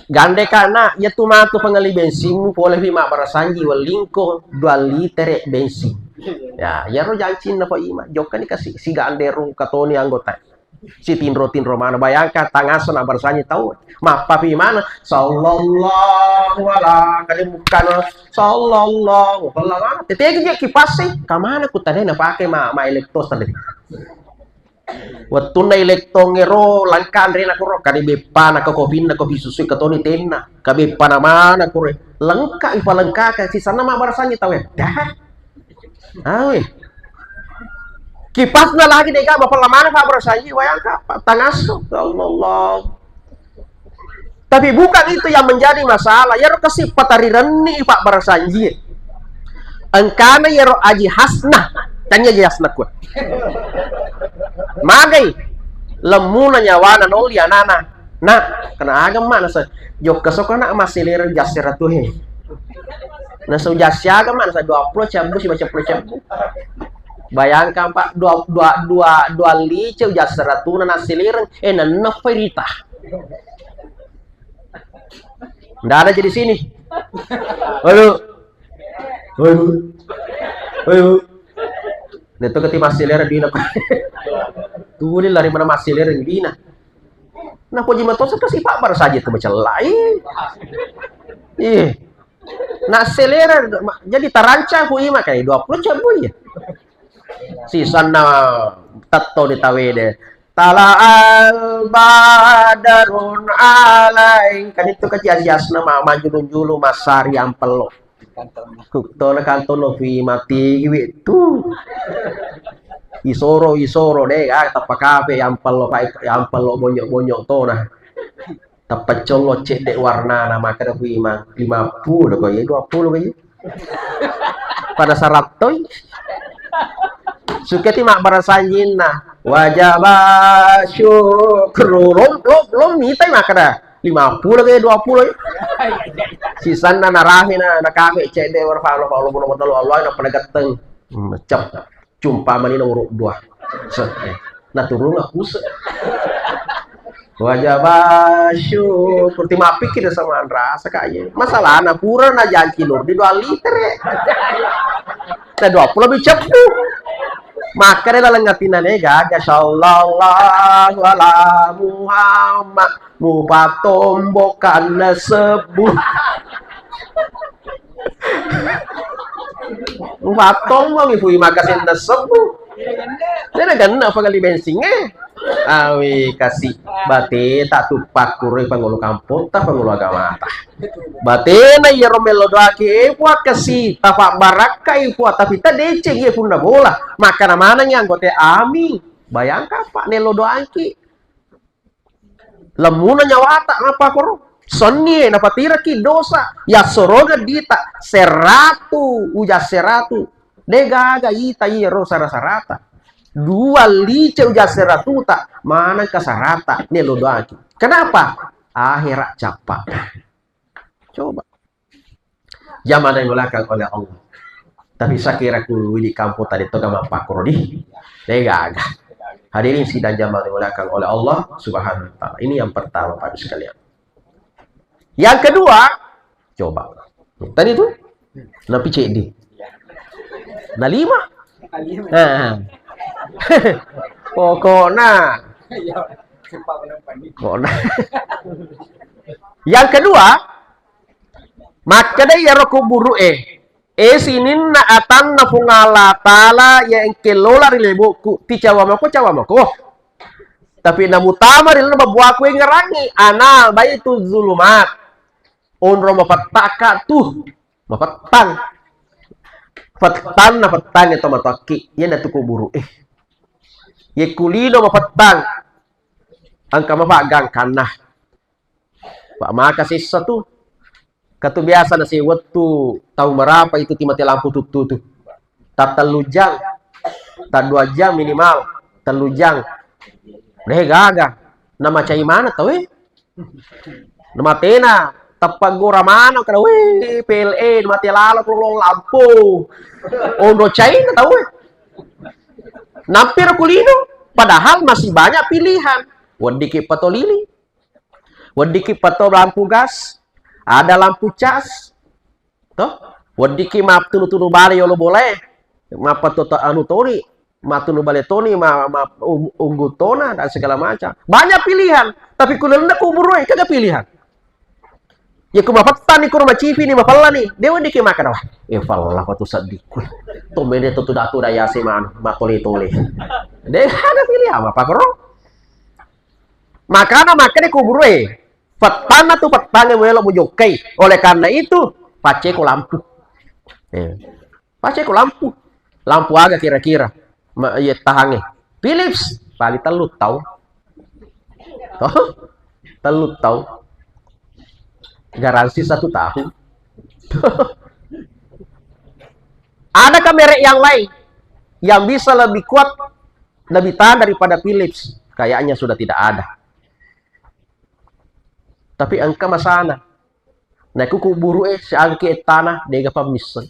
Gandeka na, iya tu matu pengelli bensinmu, pole pi mabbarasanji wellingko dua litere bensin. Ya, iyaro jancinna Pak Ima. Jokkani kasi, si gande rungka toni anggota. Si tinro-tinro mana, bayangkan tangaso na barasanji tau. Mappapi mana? Sallallahu ala, kali bukan sallallahu. Pella mana? Tetegi je kipas sih. Kamana ku tadi na pakai ma, ma elektros tadi. Wettunna elektong ero langka anrena koro, kade beppa na ke kopi na kopi susu ke toni tenna, ke beppa na mana koro, lengka ipalengkaka, sisanna mabbarasanji tau ya, dah, awe, kipasna lagi dega, mapella mana pabbarasanji, wayangka, tangasso, ya Allah. Tapi bukan itu yang menjadi masalah. Iyaro kasi patarirenni pabbarasanji. Engkana iyaro Aji Hasna. Tanya Aji Hasna kuat. Magai. Lemmuna nyawana nolli anana. Nak, kena agama nasa. Jokka soko nak masih leren jasera tuh he. Nasa ujasi agama nasa dua puluh cabu si baca puluh cabu. Bayangkan Pak, dua, dua, dua, dua lice ujasi ratuna nasi lireng, eh, nennep rita. Nda ada jadi sini. Ayo. Ayo. Ayo. Neto keti masih lera dina. Tuh, ini lari mana masih lera dina. Nah, poji matosa kasi pabbarasanji tu macellai. Ih. Nah, selera, ma-, jadi tarancang ku ima kai dua puluh cabu ya. Sisanna tetto di tawede. Tala al badarun alain. Kan itu kan jas-jasna ma-, majulu-julu masari ampello. Kuktona kantono fi mati gitu. Isoro, isoro deh, ah, tappa kape ampello, pai-, ampello bonyok-bonyok tona. Tappa collo cedde warnana, makkeda ku Imang, lima puluh ko, iya dua puluh ko, iya. Pada sarattoi. Suketi mabbarasanjinna. Wajaba syukru. Lom, lom, lom, mitai makkeda. Lima puluh ko, iya dua puluh, iya. Sisanna narahina, nakabe cedde warfa'na, fa'lu, Allah, Allah, na pada getteng. Hmm, cep. Cumpa mani nomor dua. Set, eh. Nah, turun aku se. Wajaba syukur. Ti mappikir sama rasa kaya. Masalahna pura na janci Nur di dua liter, eh. Nah, dua puluh lebih cepu. Maka dia dalam ngatina ne gaga. Sallallahu ala Muhammad. Mupatombokanna sebbu. Mufattommo mi fui maka senna sebbu. Nena ganna pagali bensingnge. Awi kasi bate tak tupakkuroi pangolo kampota pangolo agamata. Batena iyaro mello doaki e pua kasi tapak barakka e pua tapi tak deceng ye punna bola. Makana maneng anggota ami. Bayangkan pak nello doangki. Lemmuna nyawata, apa koro? Senni e, napatiraki dosa. Yassorongeng dita, seratu, uja seratu. De gaga ita iyaro sara-sarata. Dua lice uja seratuta, maneng kasarata, nello doaki. Kenapa? Akhirat cappa. Coba. Jamaah yang dimuliakan oleh Allah. Tapi sakira ku widi kampung tadi toga mappakkoro di. Degaga. Hadirin sidang jamaah yang dimuliakan oleh Allah Subhanahu wa taala. Ini yang pertama Bapak Ibu sekalian. Yang kedua, coba. Tadi itu napi cedi. Nah lima. Nah. Pokoknya. Pokoknya. Yang kedua, Makkedai iyaro kuburu'e, "E sininna atanna Puang Allah Ta'ala iya engke lola ri lebo'ku, ticawa mako, cawa mako. Tapi namutama ri lalenna babuaku engngerangngi, ana baitu zulumat. Onro mapettaka tu, mapettang. Pettanna pettangnge to matoakki, iyanatu kuburu'e. Yekkulino mapettang, engka mapaggangkanna." Pak maka sessa tu. Katu biasa nasi wettu tau merapa itu timate lampu tuttu tu. Tattellu jang. Taddua jang minimal. Tellu jang. Deh gaga. Namacai mana tau eh? Namatena. Tappa gora mana kada weh P L E mate lalo kalau lampu. Ondo caina tau eh. Nampir kulino. Padahal masih banyak pilihan. Weddiki patolili. Weddikki pato lampu gas, ada lampu cas, toh? Weddikki mattunu-tunu bale yolo bolae, mappato to-, anu toni, mattunu bale toni, ma-, ma-, um-, unggu tona, dan segala macam. Banyak pilihan, tapi kulenna kuburu'e, kega pilihan. Ya ku mapettani, ku macipi ni, mapella ni, de weddikki makkeda, "Wah, eh, pella patu seddikku. Tomene tu tuda-tuda yase manu, matole-tole." De ada pilihan, apa koro? Makana makkeda kuburu'e, pettanna tu pettangnge muelo mujokkai. Oleh karena itu, pacceko lampu. Eh, pacceko lampu. Lampu aga kira-kira? Ma-, iya tahangnge. Philips, paling tellu taung. Toh? Tellu taung. Garansi satu tahun. Adakah merek yang lain yang bisa lebih kuat, lebih tahan daripada Philips? Kayaknya sudah tidak ada. Tapi engka masana. Naku kuburu'e siangke tanah, dega pamisseng.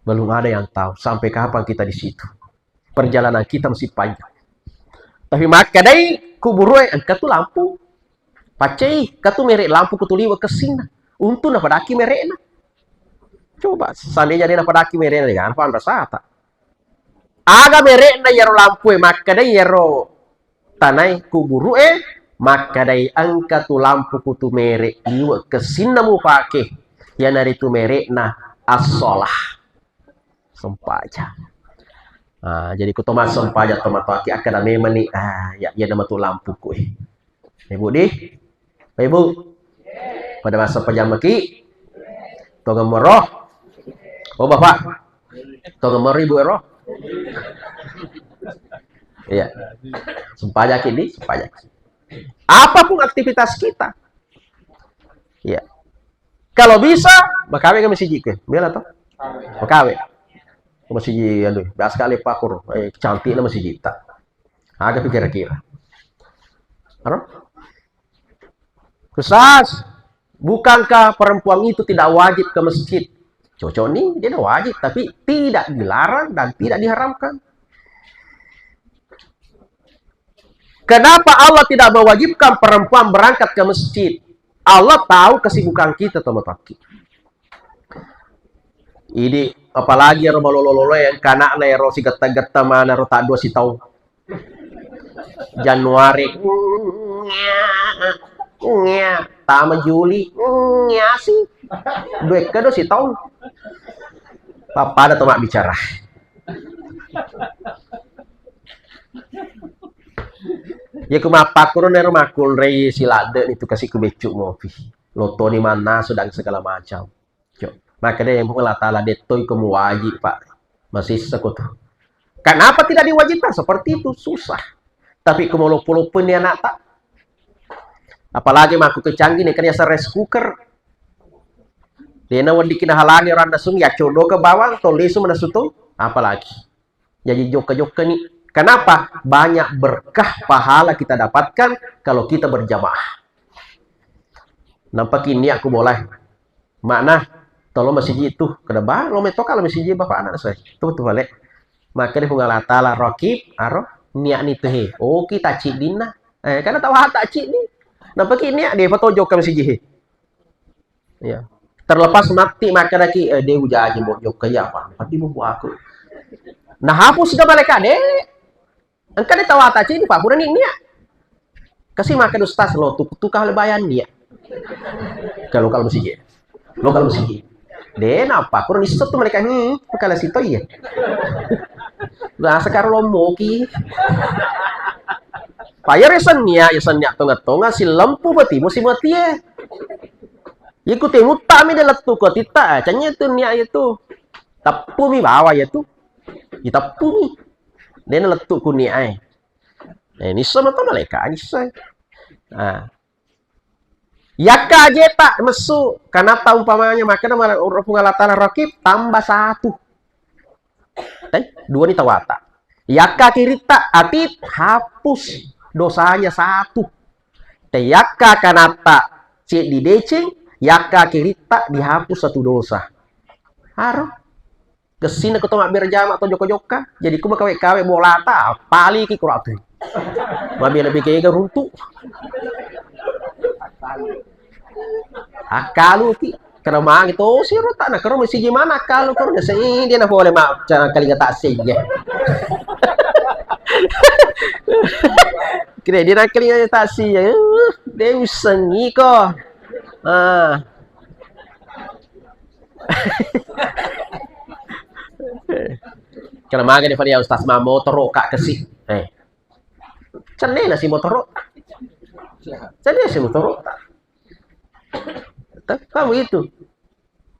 Belum ada yang tahu sampai kapan kita di situ. Perjalanan kita masih panjang. Tapi makkedai kuburu'e engka tu lampu. Paccei, engka tu merek lampu kutuliwe kessinna. Untung napadaki merekna. Coba, seandainya dia napadaki merekna, dengan apa anda sata? Aga merekna iyaro lampue, makkedai iyaro tanae kuburu'e, makkedai engka tu lampu kutu merek liwe kessinna mupake, iyanaritu merekna as-shalah. Sempajang. Ah, jadi ku to massempajang to matoaki, akkeda memang ni, ah, ya, iya nama tu lampuku, eh. Ibu di? Pak Ibu? Pada massempajang maki? Tongeng moro? Oh, Bapak? Tongeng moro Ibu ero? Iya. Sempajaki di, sempajaki. Apapun aktivitas kita. Iya. Kalau bisa, makawe ke masjid ke. Bela to? Makawe. Masjid, aduh, biasa kali pakur. Eh, cantiknya masjid kita. Aga kira-kira. Aro? Ustaz, bukankah perempuan itu tidak wajib ke masjid? Cocok nih, dia tidak wajib, tapi tidak dilarang dan tidak diharamkan. Kenapa Allah tidak mewajibkan perempuan berangkat ke masjid? Allah tahu kesibukan kita, teman-teman. Idi, apalagi ero malolo-lolo yang kanakna ero sigetta-getta mana ero taddua sitaung. Januari. Tama Juli. Nyasi. Dua kedo sitaung. Pappada to mabbicara. Iya ku mappakkuro nero makkunrei siladde ni tu kasi ku beccu mopi. Lotoni mannasu dan segala macam. Yo, makanya yang Allah Ta'ala dettoi ko muwajib, Pak. Masih sekutu. Kenapa tidak diwajibkan? Seperti itu, susah. Tapi ko maloppo-loppo ni anak tak. Apalagi makku kecanggih ni kan ya rice cooker. Dena weddikki nahalangi orang nasung ya codo ke bawang to lesu manasu to. Apalagi. Jadi jokka-jokka ni. Kenapa? Banyak berkah pahala kita dapatkan kalau kita berjamaah. Nampa kini aku boleh. Makna, tolo masiji tu. Kada ba, lo metoka lo masiji bapak anak saya. Tu tu balik. Maka di Puang Allah Ta'ala rokib, aro, niat ni tu he. Oh, kita cik dina. Eh, karena tahu tak cik ni. Nampa kini dia foto jokka masiji he. Iya. Terlepas matti makkedaki, eh, de ujaji mo jokka iya apa? Pasti buku aku. Nah, hapus ke mereka de. Engka de tawata cini pak pura ni nia. Kasi makan ustaz lo tu tu kau lebayan nia. Kalau kalau masih lo kalau masih de napa kurang iso tu mereka ni kala sito iya. Nah, sekarang lo moki. Payar ya senia, ya senia tonga-tonga si lempu betimu si mati ya. Iku temu tami de lettu ko tita, ah, canya tu nia itu. Teppu mi bawa ya tu. Iteppu mi. Dena lettu ku nia ai. Eh, nissa mato malaikat nissa. Ah. Yakka ajeta messu, kanata umpamanya makkeda mala-, Puang Allah Ta'ala rakib tambah satu. Eh, dua ni tawata. Yakka kiritta atit hapus dosanya satu. Te yakka kanatta ceddi deceng, yakka kiritta dihapus satu dosa. Haro. Gessina ko to mabbere jama to jokka-jokka. Jadi ku makawe-kawe bolata, paliki kuratu. Mabela bikega runtu. Akkaluki. Kena magi to siro tak na kero masiji mana akkalu kero desa ini dia na pole ma cara kalinga tak sege. Kira dia na kalinga tak sege. Dia usengi ko. Ah. Kena maga di fadia ustaz ma motoro kak kesi. Eh. Cenne na si motoro. Cenne si motoro. Tapi kamu itu.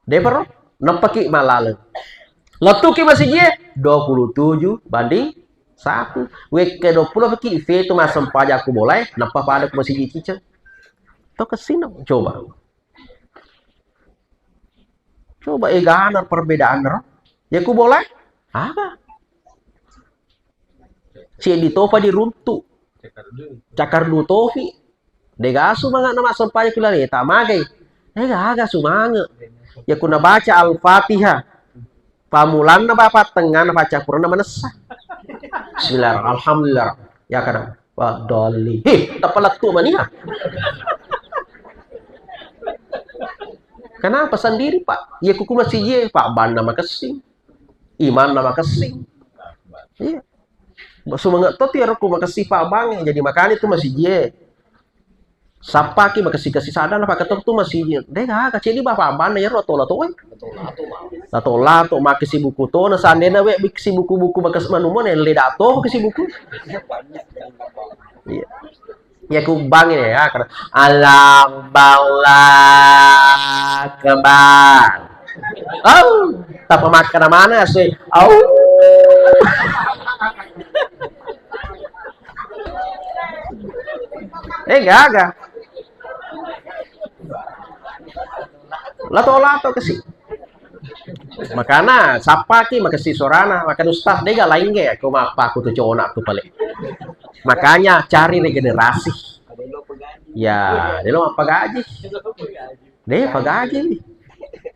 Deparo, neppaki malaleng. Lettuki masijie, dua puluh tujuh banding satu. Wekke dua puluh peki, fetu massempajang ku bolae, nappa pada ku masiji ciceng. To kesino, coba. Coba egana perbedaan ro. Ya ku bola? Aga. Ceddi topa diruntu. Cakar du tofi. Dega sumanga na massempajang ku laleta magai. Dega aga sumanga. Ya ku nabaca Al-Fatihah. Pamulanna bapa tengngana paccappurenna manessa. Bismillah, alhamdulillah. Ya kada. Wadhalli. Heh, tappa lettu mania. Kenapa sendiri, Pak? Ya kuku masih ye, Pak, banna makessing. Imanna makessing. Iya. Semangat to tiaro ku makessing, Pak, bang. Jadi makanya itu masih ye. Sappaki makessing-kessing sadana, Pak, ketok tu masih ye. Deh, kaka cedi bapak banna ya ro tola to, eh. Lato-lato, makkasibuku to, na seandainya we bik-, sibuku-buku bakas manumo, nelle dato kesibuku. Iya. Ya ku bang ini ya, karena Allahu Akbar. Oh, tapa makkana mana sih? Oh. Eh, gaga. Lato-lato kasi. Makana sappaki makessing sorana, makana ustaz dega laing ge, aku mappa aku tu cona tu pale. Makanya cari regenerasi. Ya, delo apa gaji? Deh, apa gaji?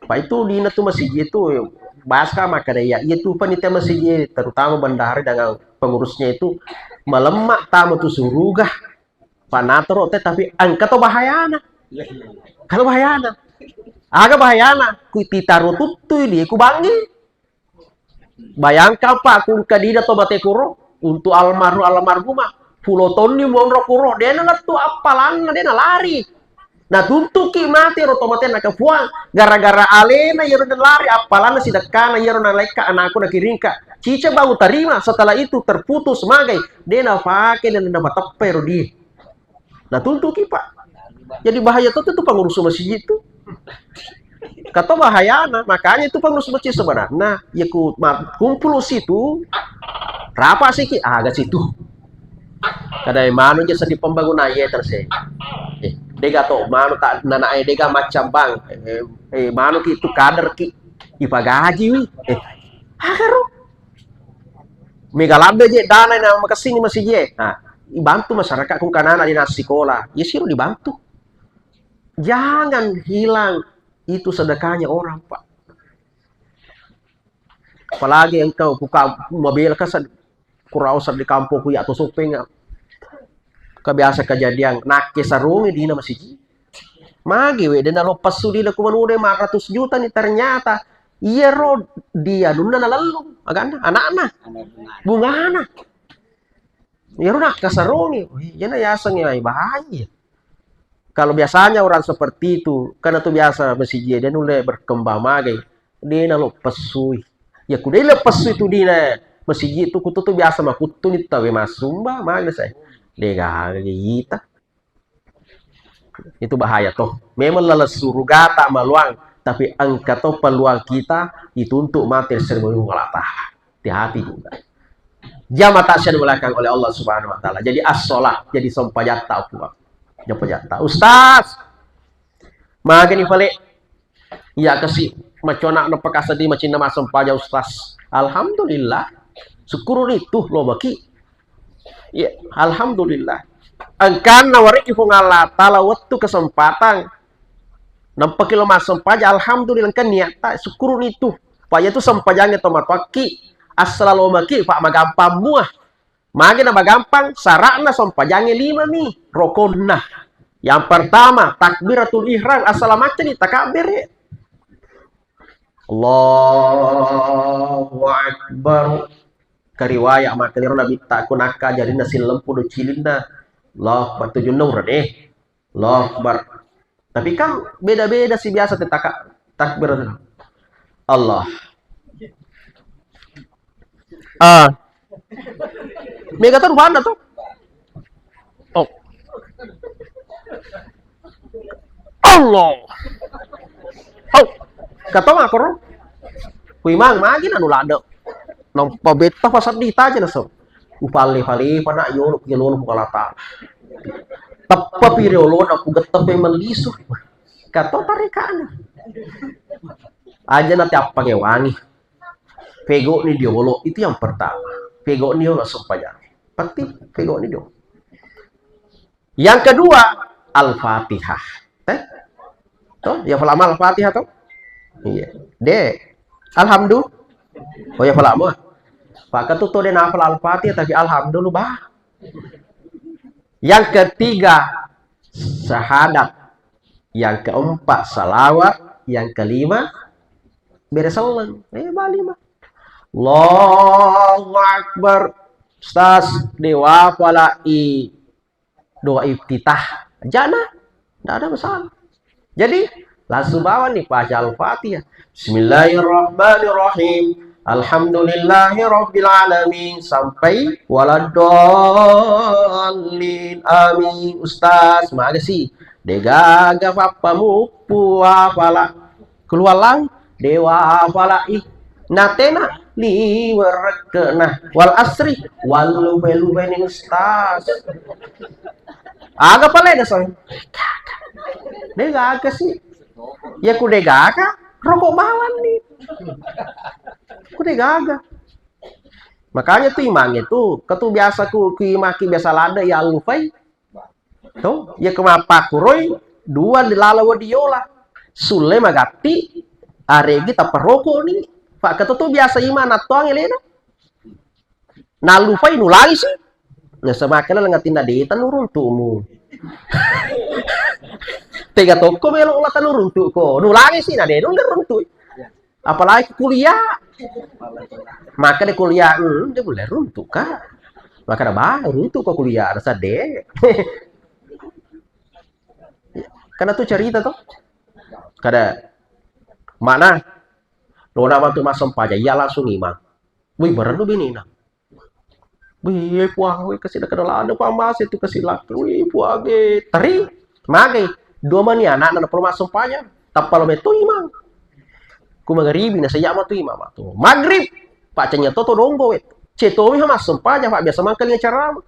Pak itu dina tu masih gitu. Bahas ka maka deh ya, iya tu panitia masih terutama bendahari dengan pengurusnya itu melemak tamu tu suruga. Panatoro te tapi engka to bahayana. Kalau bahayana. Aga bahayana, ku titaro tuttui di ku bangi. Bayangkan Pak, ku engka dida to mate kuro untuk almarhum almarhumah. Pulo tonni monro kuro, dena lettu appalanna, dena lari. Natuntuki mate ro tomatenna ka Puang, gara-gara alena iyaro nalari appalanna sidekkana iyaro nalaikka anakku nakiringka. Cica bau tarima, setelah itu terputus magai, de napake dan napateppe ro die. Natuntuki, Pak. Jadi bahaya to tu pengurus masjid tu. Kato bahayana, makanya itu pengurus masjid sebenarnya, ya ku ma-, kumpul situ, rapat siki, aga situ. Kada manu je seddi pembangunan ye terse. Eh, dega to manu tak nana eh dega macam bang. Eh, eh, manu ki itu kader ki ipagaji wi. Eh, agaro. Mega lambe je dana na makessing masih je. Nah, ibantu masyarakat ku kanana di nasi sekolah. Ya siro dibantu. Jangan hilang itu sedekahnya orang, Pak. Apalagi engkau ku kam-, mabela ka sad-, kurau sad di kampung ku ya to sopeng. Kebiasa kejadian nakke sarungi dina masiji. Magi we dena lo pesu dina ku manude ma ratus juta ni ternyata iyaro dia nunna nalellung agana anakna bungana. Iyaro nakkasarungi, oh, iyana yaseng ya bahaya. Kalau biasanya orang seperti itu, karena tu biasa masiji dia nulle berkembang magai, dia nalo pesui. Ya kude le pesui tu dina masiji tu kutu tu biasa makutu ni tawe masumba magai saya. Dega ita. Itu bahaya toh. Memang laleng surugata maluang, tapi engka to peluang kita dituntuk mate ri seri Allah Ta'ala. Hati-hati juga. Jamaah yang dimuliakan oleh Allah Subhanahu wa Ta'ala. Jadi as-shalah, jadi sempajatta, Puang. Sempajatta. Ustaz, magani pale. Iya kasi macona na pakaseddi macinna massempajang Ustaz. Alhamdulillah. Syukuruni tu lo maki. Iya, alhamdulillah. Engkanna wareki Puang Allah Taala wettu kesempatan. Nampaki lo massempajang, alhamdulillah engka niatta, syukuruni tu. Pak ya tu sempajangnge to matoakki, assala lo maki, Pak magampang mua. Magi na magampang, sara'na sempajangnge lima mi, rokonna. Yang pertama, takbiratul ihram, assala maccani takabbere. Allahu Akbar. Kariwaya makkaniro Nabitta ku nakka jarinna sillempu do cilinna. Allahu Akbar, tujunna urane. Allahu Akbar. Tapi kan beda-beda sih biasa te taka-, takbir. Allah. Ah. Mega taruhanna tuh. Oh. Allah. Oh. Kata makro. Kuimang magi nanu lada. Nampa betta pasaddi taja naso. Upalle-palle pana yolo yolo Puang Allah Taala. Teppa pi riolona ku getta pe mellisu. Kato tarekana. Aja nanti apa ngewangi. Pegoni diolo itu yang pertama. Pegoni yolo sempajangnge. Pasti pegoni diolo. Yang kedua, Al-Fatihah. Eh? Toh, ya falama Al-Fatihah toh? Iya. De. Alhamdulillah. Oh ya falama. Pak ketu to de nafal Al-Fatihah tapi alhamdulillah bah. Yang ketiga, syahadat. Yang keempat, salawat. Yang kelima, bere selleng. Eh, bali mah. Allahu Akbar. Ustaz, dewa pala i doa iftitah. Jana, tidak ada masalah. Jadi, langsung bawa nih baca Al-Fatihah. Bismillahirrahmanirrahim. Alhamdulillahirabbil alamin sampai waladdallin. Amin. Ustaz, makasih. Degaga pappa muppu apala. Keluar lang, dewa apala ih. Natena liwerekkena. Wal asri, wallupe-lupe ni Ustaz. Aga pale dasar. Degaga sih. Ya ku degaga, rokok bawang nih. Ku degaga. Makanya tuh imangnya tuh, ketu biasa ku, ku imaki biasa lada ya lupai. Tuh, ya kemapakkuroi dua di lala wadiola. Sulle magatti, aregi tappa rokok nih. Pak ketu tuh biasa imang nattoang elena. Nalupai nulangi sih. Nasaba kena lengatinna deta nuruntumu. Tega tokko melo ulah tanuruntuko. Nulangi sih na de nuruntu. Apalagi kuliah. Maka de kuliah, hmm, de boleh runtuk ka. Maka de bah runtuk ko kuliah ada sade. Karena tu cerita tuh. Kada mana? Lona matu massempajang, iya langsung imang. Wih, berennu binina. Wih, puang, wih, kasi' na kenalana, puang, mase tu kasi' laki. Wih, puang, eh, teri, magai. Dua mani anakna, na perlu massempajang. Tappa lo metto imang. Ku mangaribi, na sejak matu imang matu. Magrib, paccenya to to donggo, weh. Cetomi ha massempajang, Pak, biasa mangkalinga ceramah.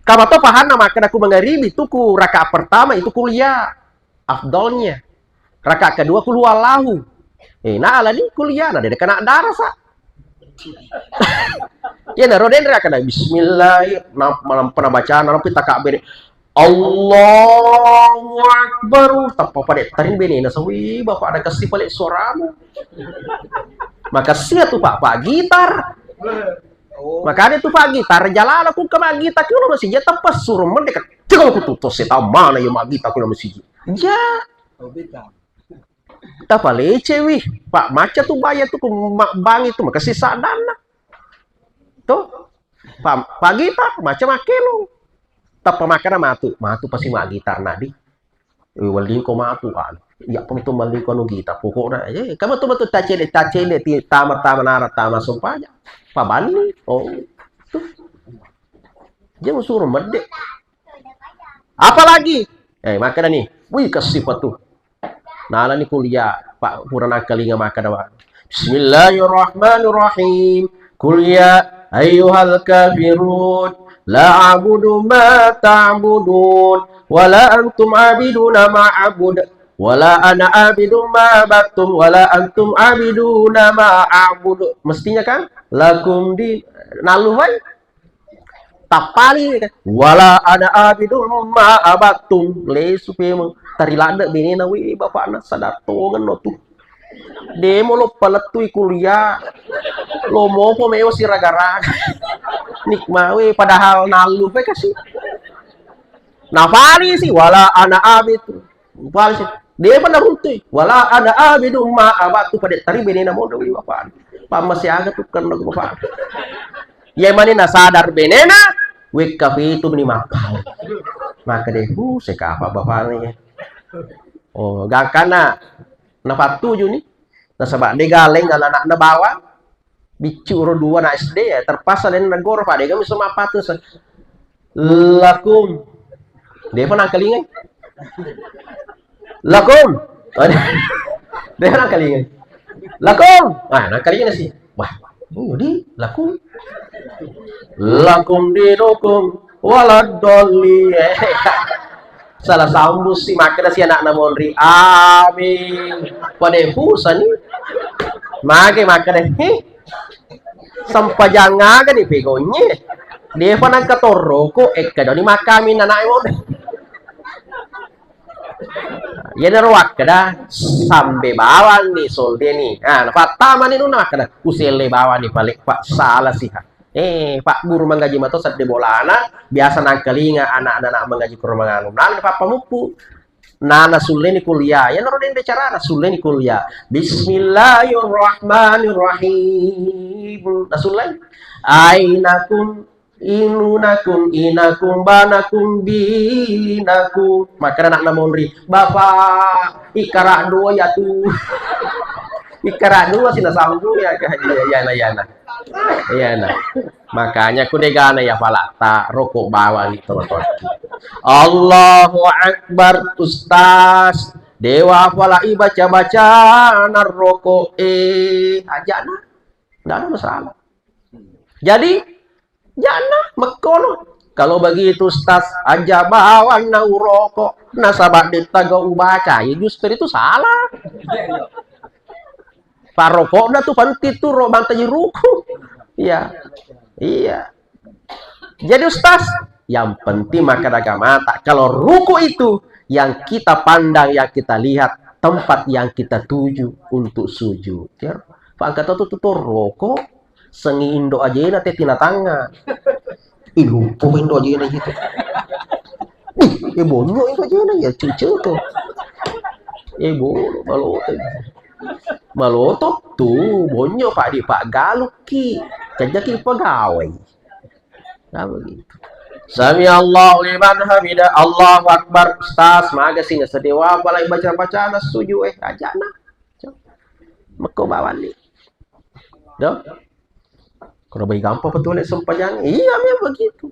Kamato pahanna makkeda ku mangaribi tu ku rakaat pertama itu kuliah. Afdalnya. Rakaat kedua kul huwallahu. Eh, na alani kuliah, na de' kena darasa. Iya, na ro denre kena bismillah, na malam pernah baca, na pi takabere. Allahu Akbar. Tappa pada teri benena sawi, bapak ada kasih balik suaramu. Makasih ya tuh Pak, Pak Gitar. Makanya tuh Pak Gitar, jalala ku ke Pak Gitar, kalau masih dia tepas suruh mendek. Cekal ku tuh, tuh, setan mana ya Pak Gitar kalau masih dia. Ya. Tapalecewi, Pak, macca tu baya tu ku ma-, bangi tu makasih sadanna. Tu, Pak, Pak Gitar, macca makkelo. Tappa makkeda matu, matu pasi maggitar nadi. Eh, wellingko matu, kan. Iya, pun tu wellingko anu gitar. Pokokna, eh, kamu tu betul tacele, tacele, ti, tama, tama, nara, tama, sumpah aja. Pak Bani, oh, tu. Dia mau suruh medde. Apalagi? Eh, makkeda ni. Wih, kasih patu. Nalani kuliah, Pak, pura nakalinga makkeda, Pak. Bismillahirrahmanirrahim. Qul ya ayyuhal kafirun. La a'budu ma ta'budun. Wa la antum 'abiduna ma a'bud. Wa la ana 'abidun ma 'abadtum. Wa la antum 'abiduna ma a'bud. Mestinya kan? Lakum di. Nalu, Pak. Tappali, wala ana abidum ma abattum, lesu pemeng. Tari ladde benena, wih, bapakna sadar tongenno tu. Demo lo palettui kuliah, lo mopo mewa siraga-raga. Nikma, wih, padahal nalu pe kasi. Napali si, wala ana abid. Upalisi, depa naruntui. Wala ana abidum ma abadtu, pada tari benena modo wi bapa. Pamma siaga tukang lagu bapa. Iya mani nasadar benena, wekka pitu meni mappau. Maka de, hu, sekapa bapa ni. Oh, gakana napattuju ni. Nasaba de galeng anakna bawang. Biccu ro dua na S D ya, terpaksa lain negoro, Pak, dega miso mappatu se-, lakum. Depa nangkalingai. Lakum. Depa nangkalingai. Lakum. Ah, nangkalingai si. Wah, oh, di lakum. Lakum dinukum waladdallin. Salah sambung si makkeda si anakna monri. Amin. Pada pusani. Mage makkeda, he. Sempajang aga ni pegonye. Depa nangka torroko, ekka doni makkamin anaknya monri. Yenaro wakkeda sambe bawang ni solde ni. Ah, napattama ni nuna makkeda, uselle bawang ni pale, Pak, salah siha. Eh, Pak Guru mangaji mato sedde bolana, biasa nangkalinga anak-anak mangaji kuro manganu. Nang pappamuppu. Nana sulleni kuliah. Yenaro dende carana sulleni kuliah. Bismillahirrahmanirrahim. Nasulleni. Ainakum, inunakum, inakum, banakum, binakum. Makkeda anakna monri, "Bapak, ikkara dua ya tu." Ikkara dua sih nasambung ya, iya, iya, nah, iya, nah. Iya, nah. Makanya ku degana ya palata, rokok bawang itu, rokok. Allahu Akbar, Ustaz. Dewa pala ibaca-baca narrokok. Eh, aja nah. Nggak ada masalah. Jadi, jana mekkono. Kalau begitu, Ustaz, aja bawang na uroko. Nasaba detta ga ubaca, ya justru itu salah. Parokokna tu penting tu ro mantaji ruku. Iya. Iya. Jadi, Ustaz, yang penting makkeda mata. Kalau ruku itu yang kita pandang, yang kita lihat, tempat yang kita tuju untuk sujud. Ya. Pangkat tu tutur rokok. Sengi indo ajena te tina tangnga. Ih, lupa indo ajena gitu. Ih, eh, bonyo indo ajena ya, cucu tu. Eh, bo-, baloto. Baloto tu, bonyo, Pak, di Pak Galuki. Kerja ki pegawai. Nah, begitu. Sami Allahu liman hamida, Allahu Akbar. Ustaz, maga sih nggak sedih? Wah, apalagi baca-baca anak sujud, eh, aja nah. Meko bawani. Doh. Kalau bayi gampang betul nih sempajang. Iya, memang begitu.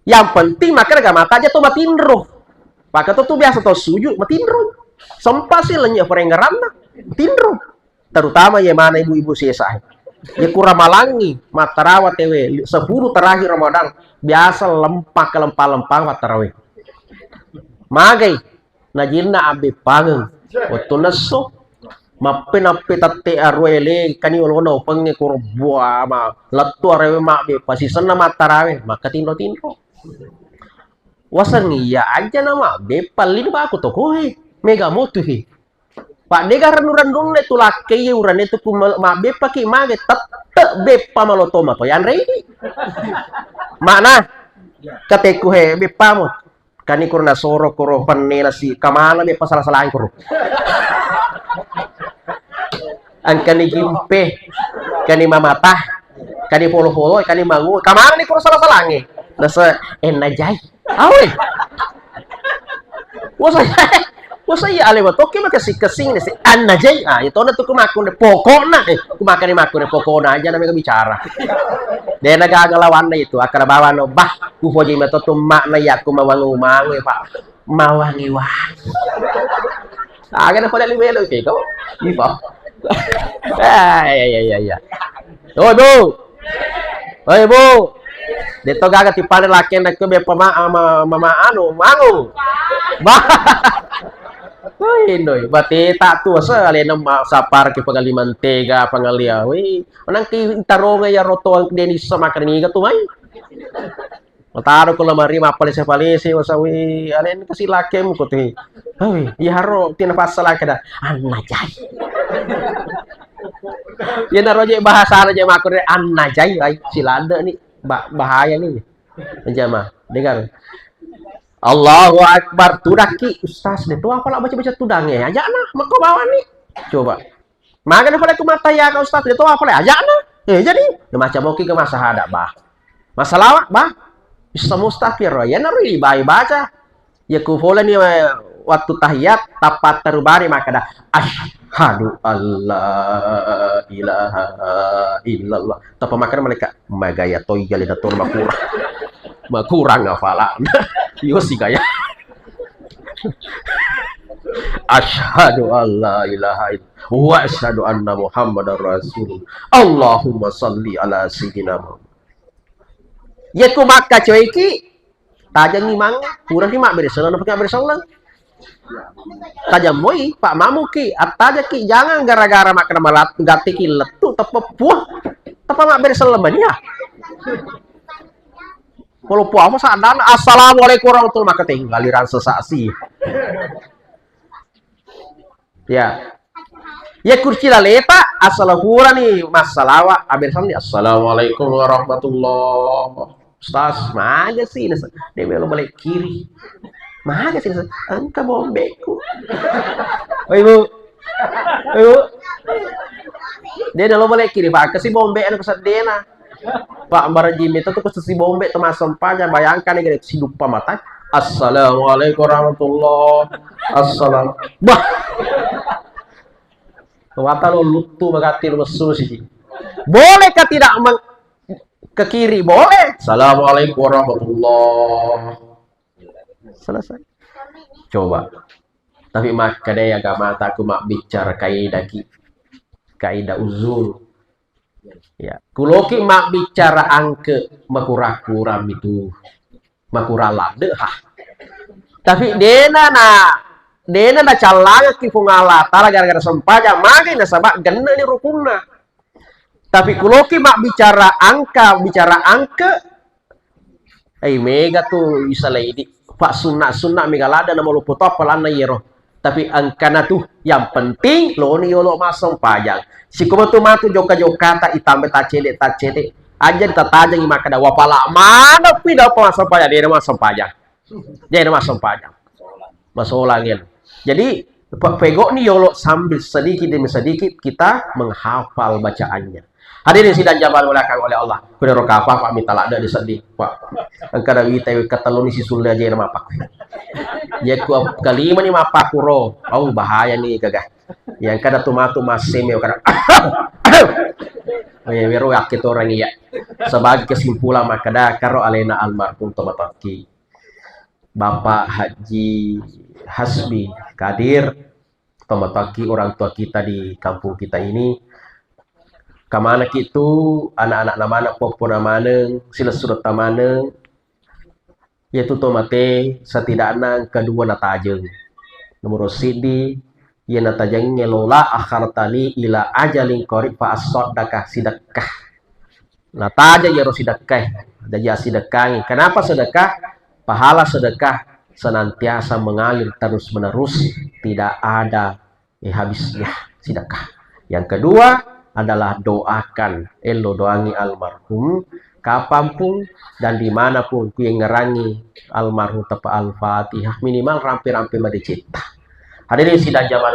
Yang penting makanya gak mata aja tuh matinro. Maka tuh, tuh biasa tuh sujud matinro. Sempat sih lenyap perengeran matinro. Terutama ya mana ibu-ibu sesa. Ya kurang malangi, matarawat tewe, sepuluh terakhir Ramadan, biasa lempak kelempak-lempak matarawih. Magai, najinna abbeppangeng. Wettu nesso, mappe-nappe tette arue le, kani olona opengnge kuro buama, lettu arewe mabbe, pasisenna mattarawe, maka tinro-tinro. Waseng iya aja na mabbe, palli baku tokoe, mega motu he. Pak dega rennu-rennunna tu lakkei urane tu ku ma-, mabbeppa ki mage tette beppa maloto mato yanre idi. Makna kateku he beppamu. Kani kuro nasoro kuro pennena si kamana beppa sala-salang kuro. Angkani gimpe, kani mamata, kani polo-polo, kani mangu, kamana ni kuro sala-salange. Nasa enna jai. Awe. Wasa, wasa iya ale matokke makessing-kessing ni si anna jai. Ah, itu na tu kumakku ne pokokna. Eh, kumakani makku ne pokokna aja namanya bicara. Dena gaga lawanna itu, akara bawano bah, kupoji mato tu makna yakku mawangu-mangu ya, Pak. Mawangi-wangi. Aga na pada liwelo ke kau. Ipa. Ah, ya, ya, ya, ya. Oh, Bu. Oi, Bu. Deto gaga tipane lakeng nakku beppa ma-, ma-, ma-, ma-, anu, mangu. Ba-, Oi, noi, bateta tu asa alena ma-, sapar ke pangali mantega, pangalia. Wi, manang ki taronga ya roto deni sama kaniga tu mai. Mataro ko lamari mappalese-palese, wasawi, alena kasi lakeng ko te. Oi, iya haro tina pasala kada. Anna jai. Iya naro je bahasa je makku anna jai, ai, silade ni. Ba-, bahaya ni. Jamaah, dengar. Allahu Akbar, tudakki, Ustaz, de to apa lah baca-baca tudang ya? Aja nah, mako bawa ni. Coba. Maga ni pale ku mata ya ka Ustaz, de to apa lah? Aja nah. Eh, jadi, ya, macam oke ke masa hada, bah. Masalah, bah. Bisa mustafir, ya, naru bayi baca. Ya, ku pole ni, eh, waktu tahiyat, tappa terubari makkada, "Asyhadu alla ilaha illallah." Tappa makkada malaikat, "Magaya toija le dator makurang." Makurang afala. Iyo si gaya. "Asyhadu alla ilaha illallah. Wa asyhadu anna Muhammadar Rasulullah. Allahumma salli ala sayyidina Muhammad." Iya ku makkacoiki, tajengngi mangnge, purani mabbere selleng, napake mabbere selleng. Tajeng moi, Pak, mamuki, attajaki, jangan gara-gara makkeda malat-, gattiki lettu, teppe puah, teppe mabbere selleng mania. Kalau puah apa sadana, "Assalamualaikum warahmatullahi wabarakatuh," maka tinggal di rasa saksi. Ya. Iya kursi laleta, asala purani massalawa, abbere salami, "Assalamualaikum warahmatullah." Ustaz, maga sih, nasa, dia melo balik kiri. Maga sih, nasa, engka bombeku. Oh, Ibu. Oh, Ibu. Dia nalo balik kiri, Pak. Kasi bombe anu kesedena. Pak, marajing mita tu posisi bombe tu massempajang, bayangkan ni, gede siduppa mata. "Assalamualaikum warahmatullah." Assalam. Bah. Mata lo luttu magatti lo messu sih. Bolehkah tidak meng-, ke kiri? Boleh. "Assalamualaikum warahmatullah." Selesai. Coba. Tapi makkeda agamata ku mabbicara kaidaki. Kaida uzul. Ya, kuloki mabbicara angke, makura-kura mitu. Makura ladde, ha. Tapi dena na, dena nacallangekki Puang Allah Taala gara-gara sempajang, magai nasaba genne ni rukunna. Tapi kuloki mabbicara angka, bicara angke, ai mega tu isalaidi. Pak sunna-sunna mega ladde na maloppo to appalanna iyero. Tapi engkana tu, yang penting loni yolo massempajang. Siko matu matu joka-jokata itambe taccede-taccede. Aja ditatajengi makkeda wapala manappi dapat massempajang, dena massempajang. Dena massempajang. Masolang ya. Jadi pe-, pegok ni yolo sambil sedikit demi sedikit kita menghafal bacaannya. Hadirin sidang jamaah dimuliakan oleh Allah. Kuniro kapang, Pak, minta ladde disedding, Pak. Engka da wita wekka telluni sisulle aja na mappaku. Yekku ap-, kalimani mappakuro, au bahaya ni gaga. Yang kada tu matu masseme kada. Eh, wero yakke torang iya. Sebagai kesimpulan makkeda karo alena almarhum tomatokki. Bapak Haji Hasbi Kadir, tomatokki orang tua kita di kampung kita ini. Kamanaki tu anak-anak na maneng, poppo na maneng, silessuretta maneng, yaitu to mate setidakna engka dua natajeng. Nomor siddi, iya natajengnge lola akhartani ila ajalin qarib fa asaddaka, sidekka. Nataja iyaro sidekkae, jaji assidekkangi. Kenapa sedekah? Pahala sedekah senantiasa mengalir terus menerus, tidak ada eh, habis ya sedekah. Yang kedua adalah doakan, ello doangi almarhum kapanpun dan dimanapun kuyengngerangi almarhum tepa Al-Fatihah, minimal rampe-rampe madecetta. Hadirin sidang jamaah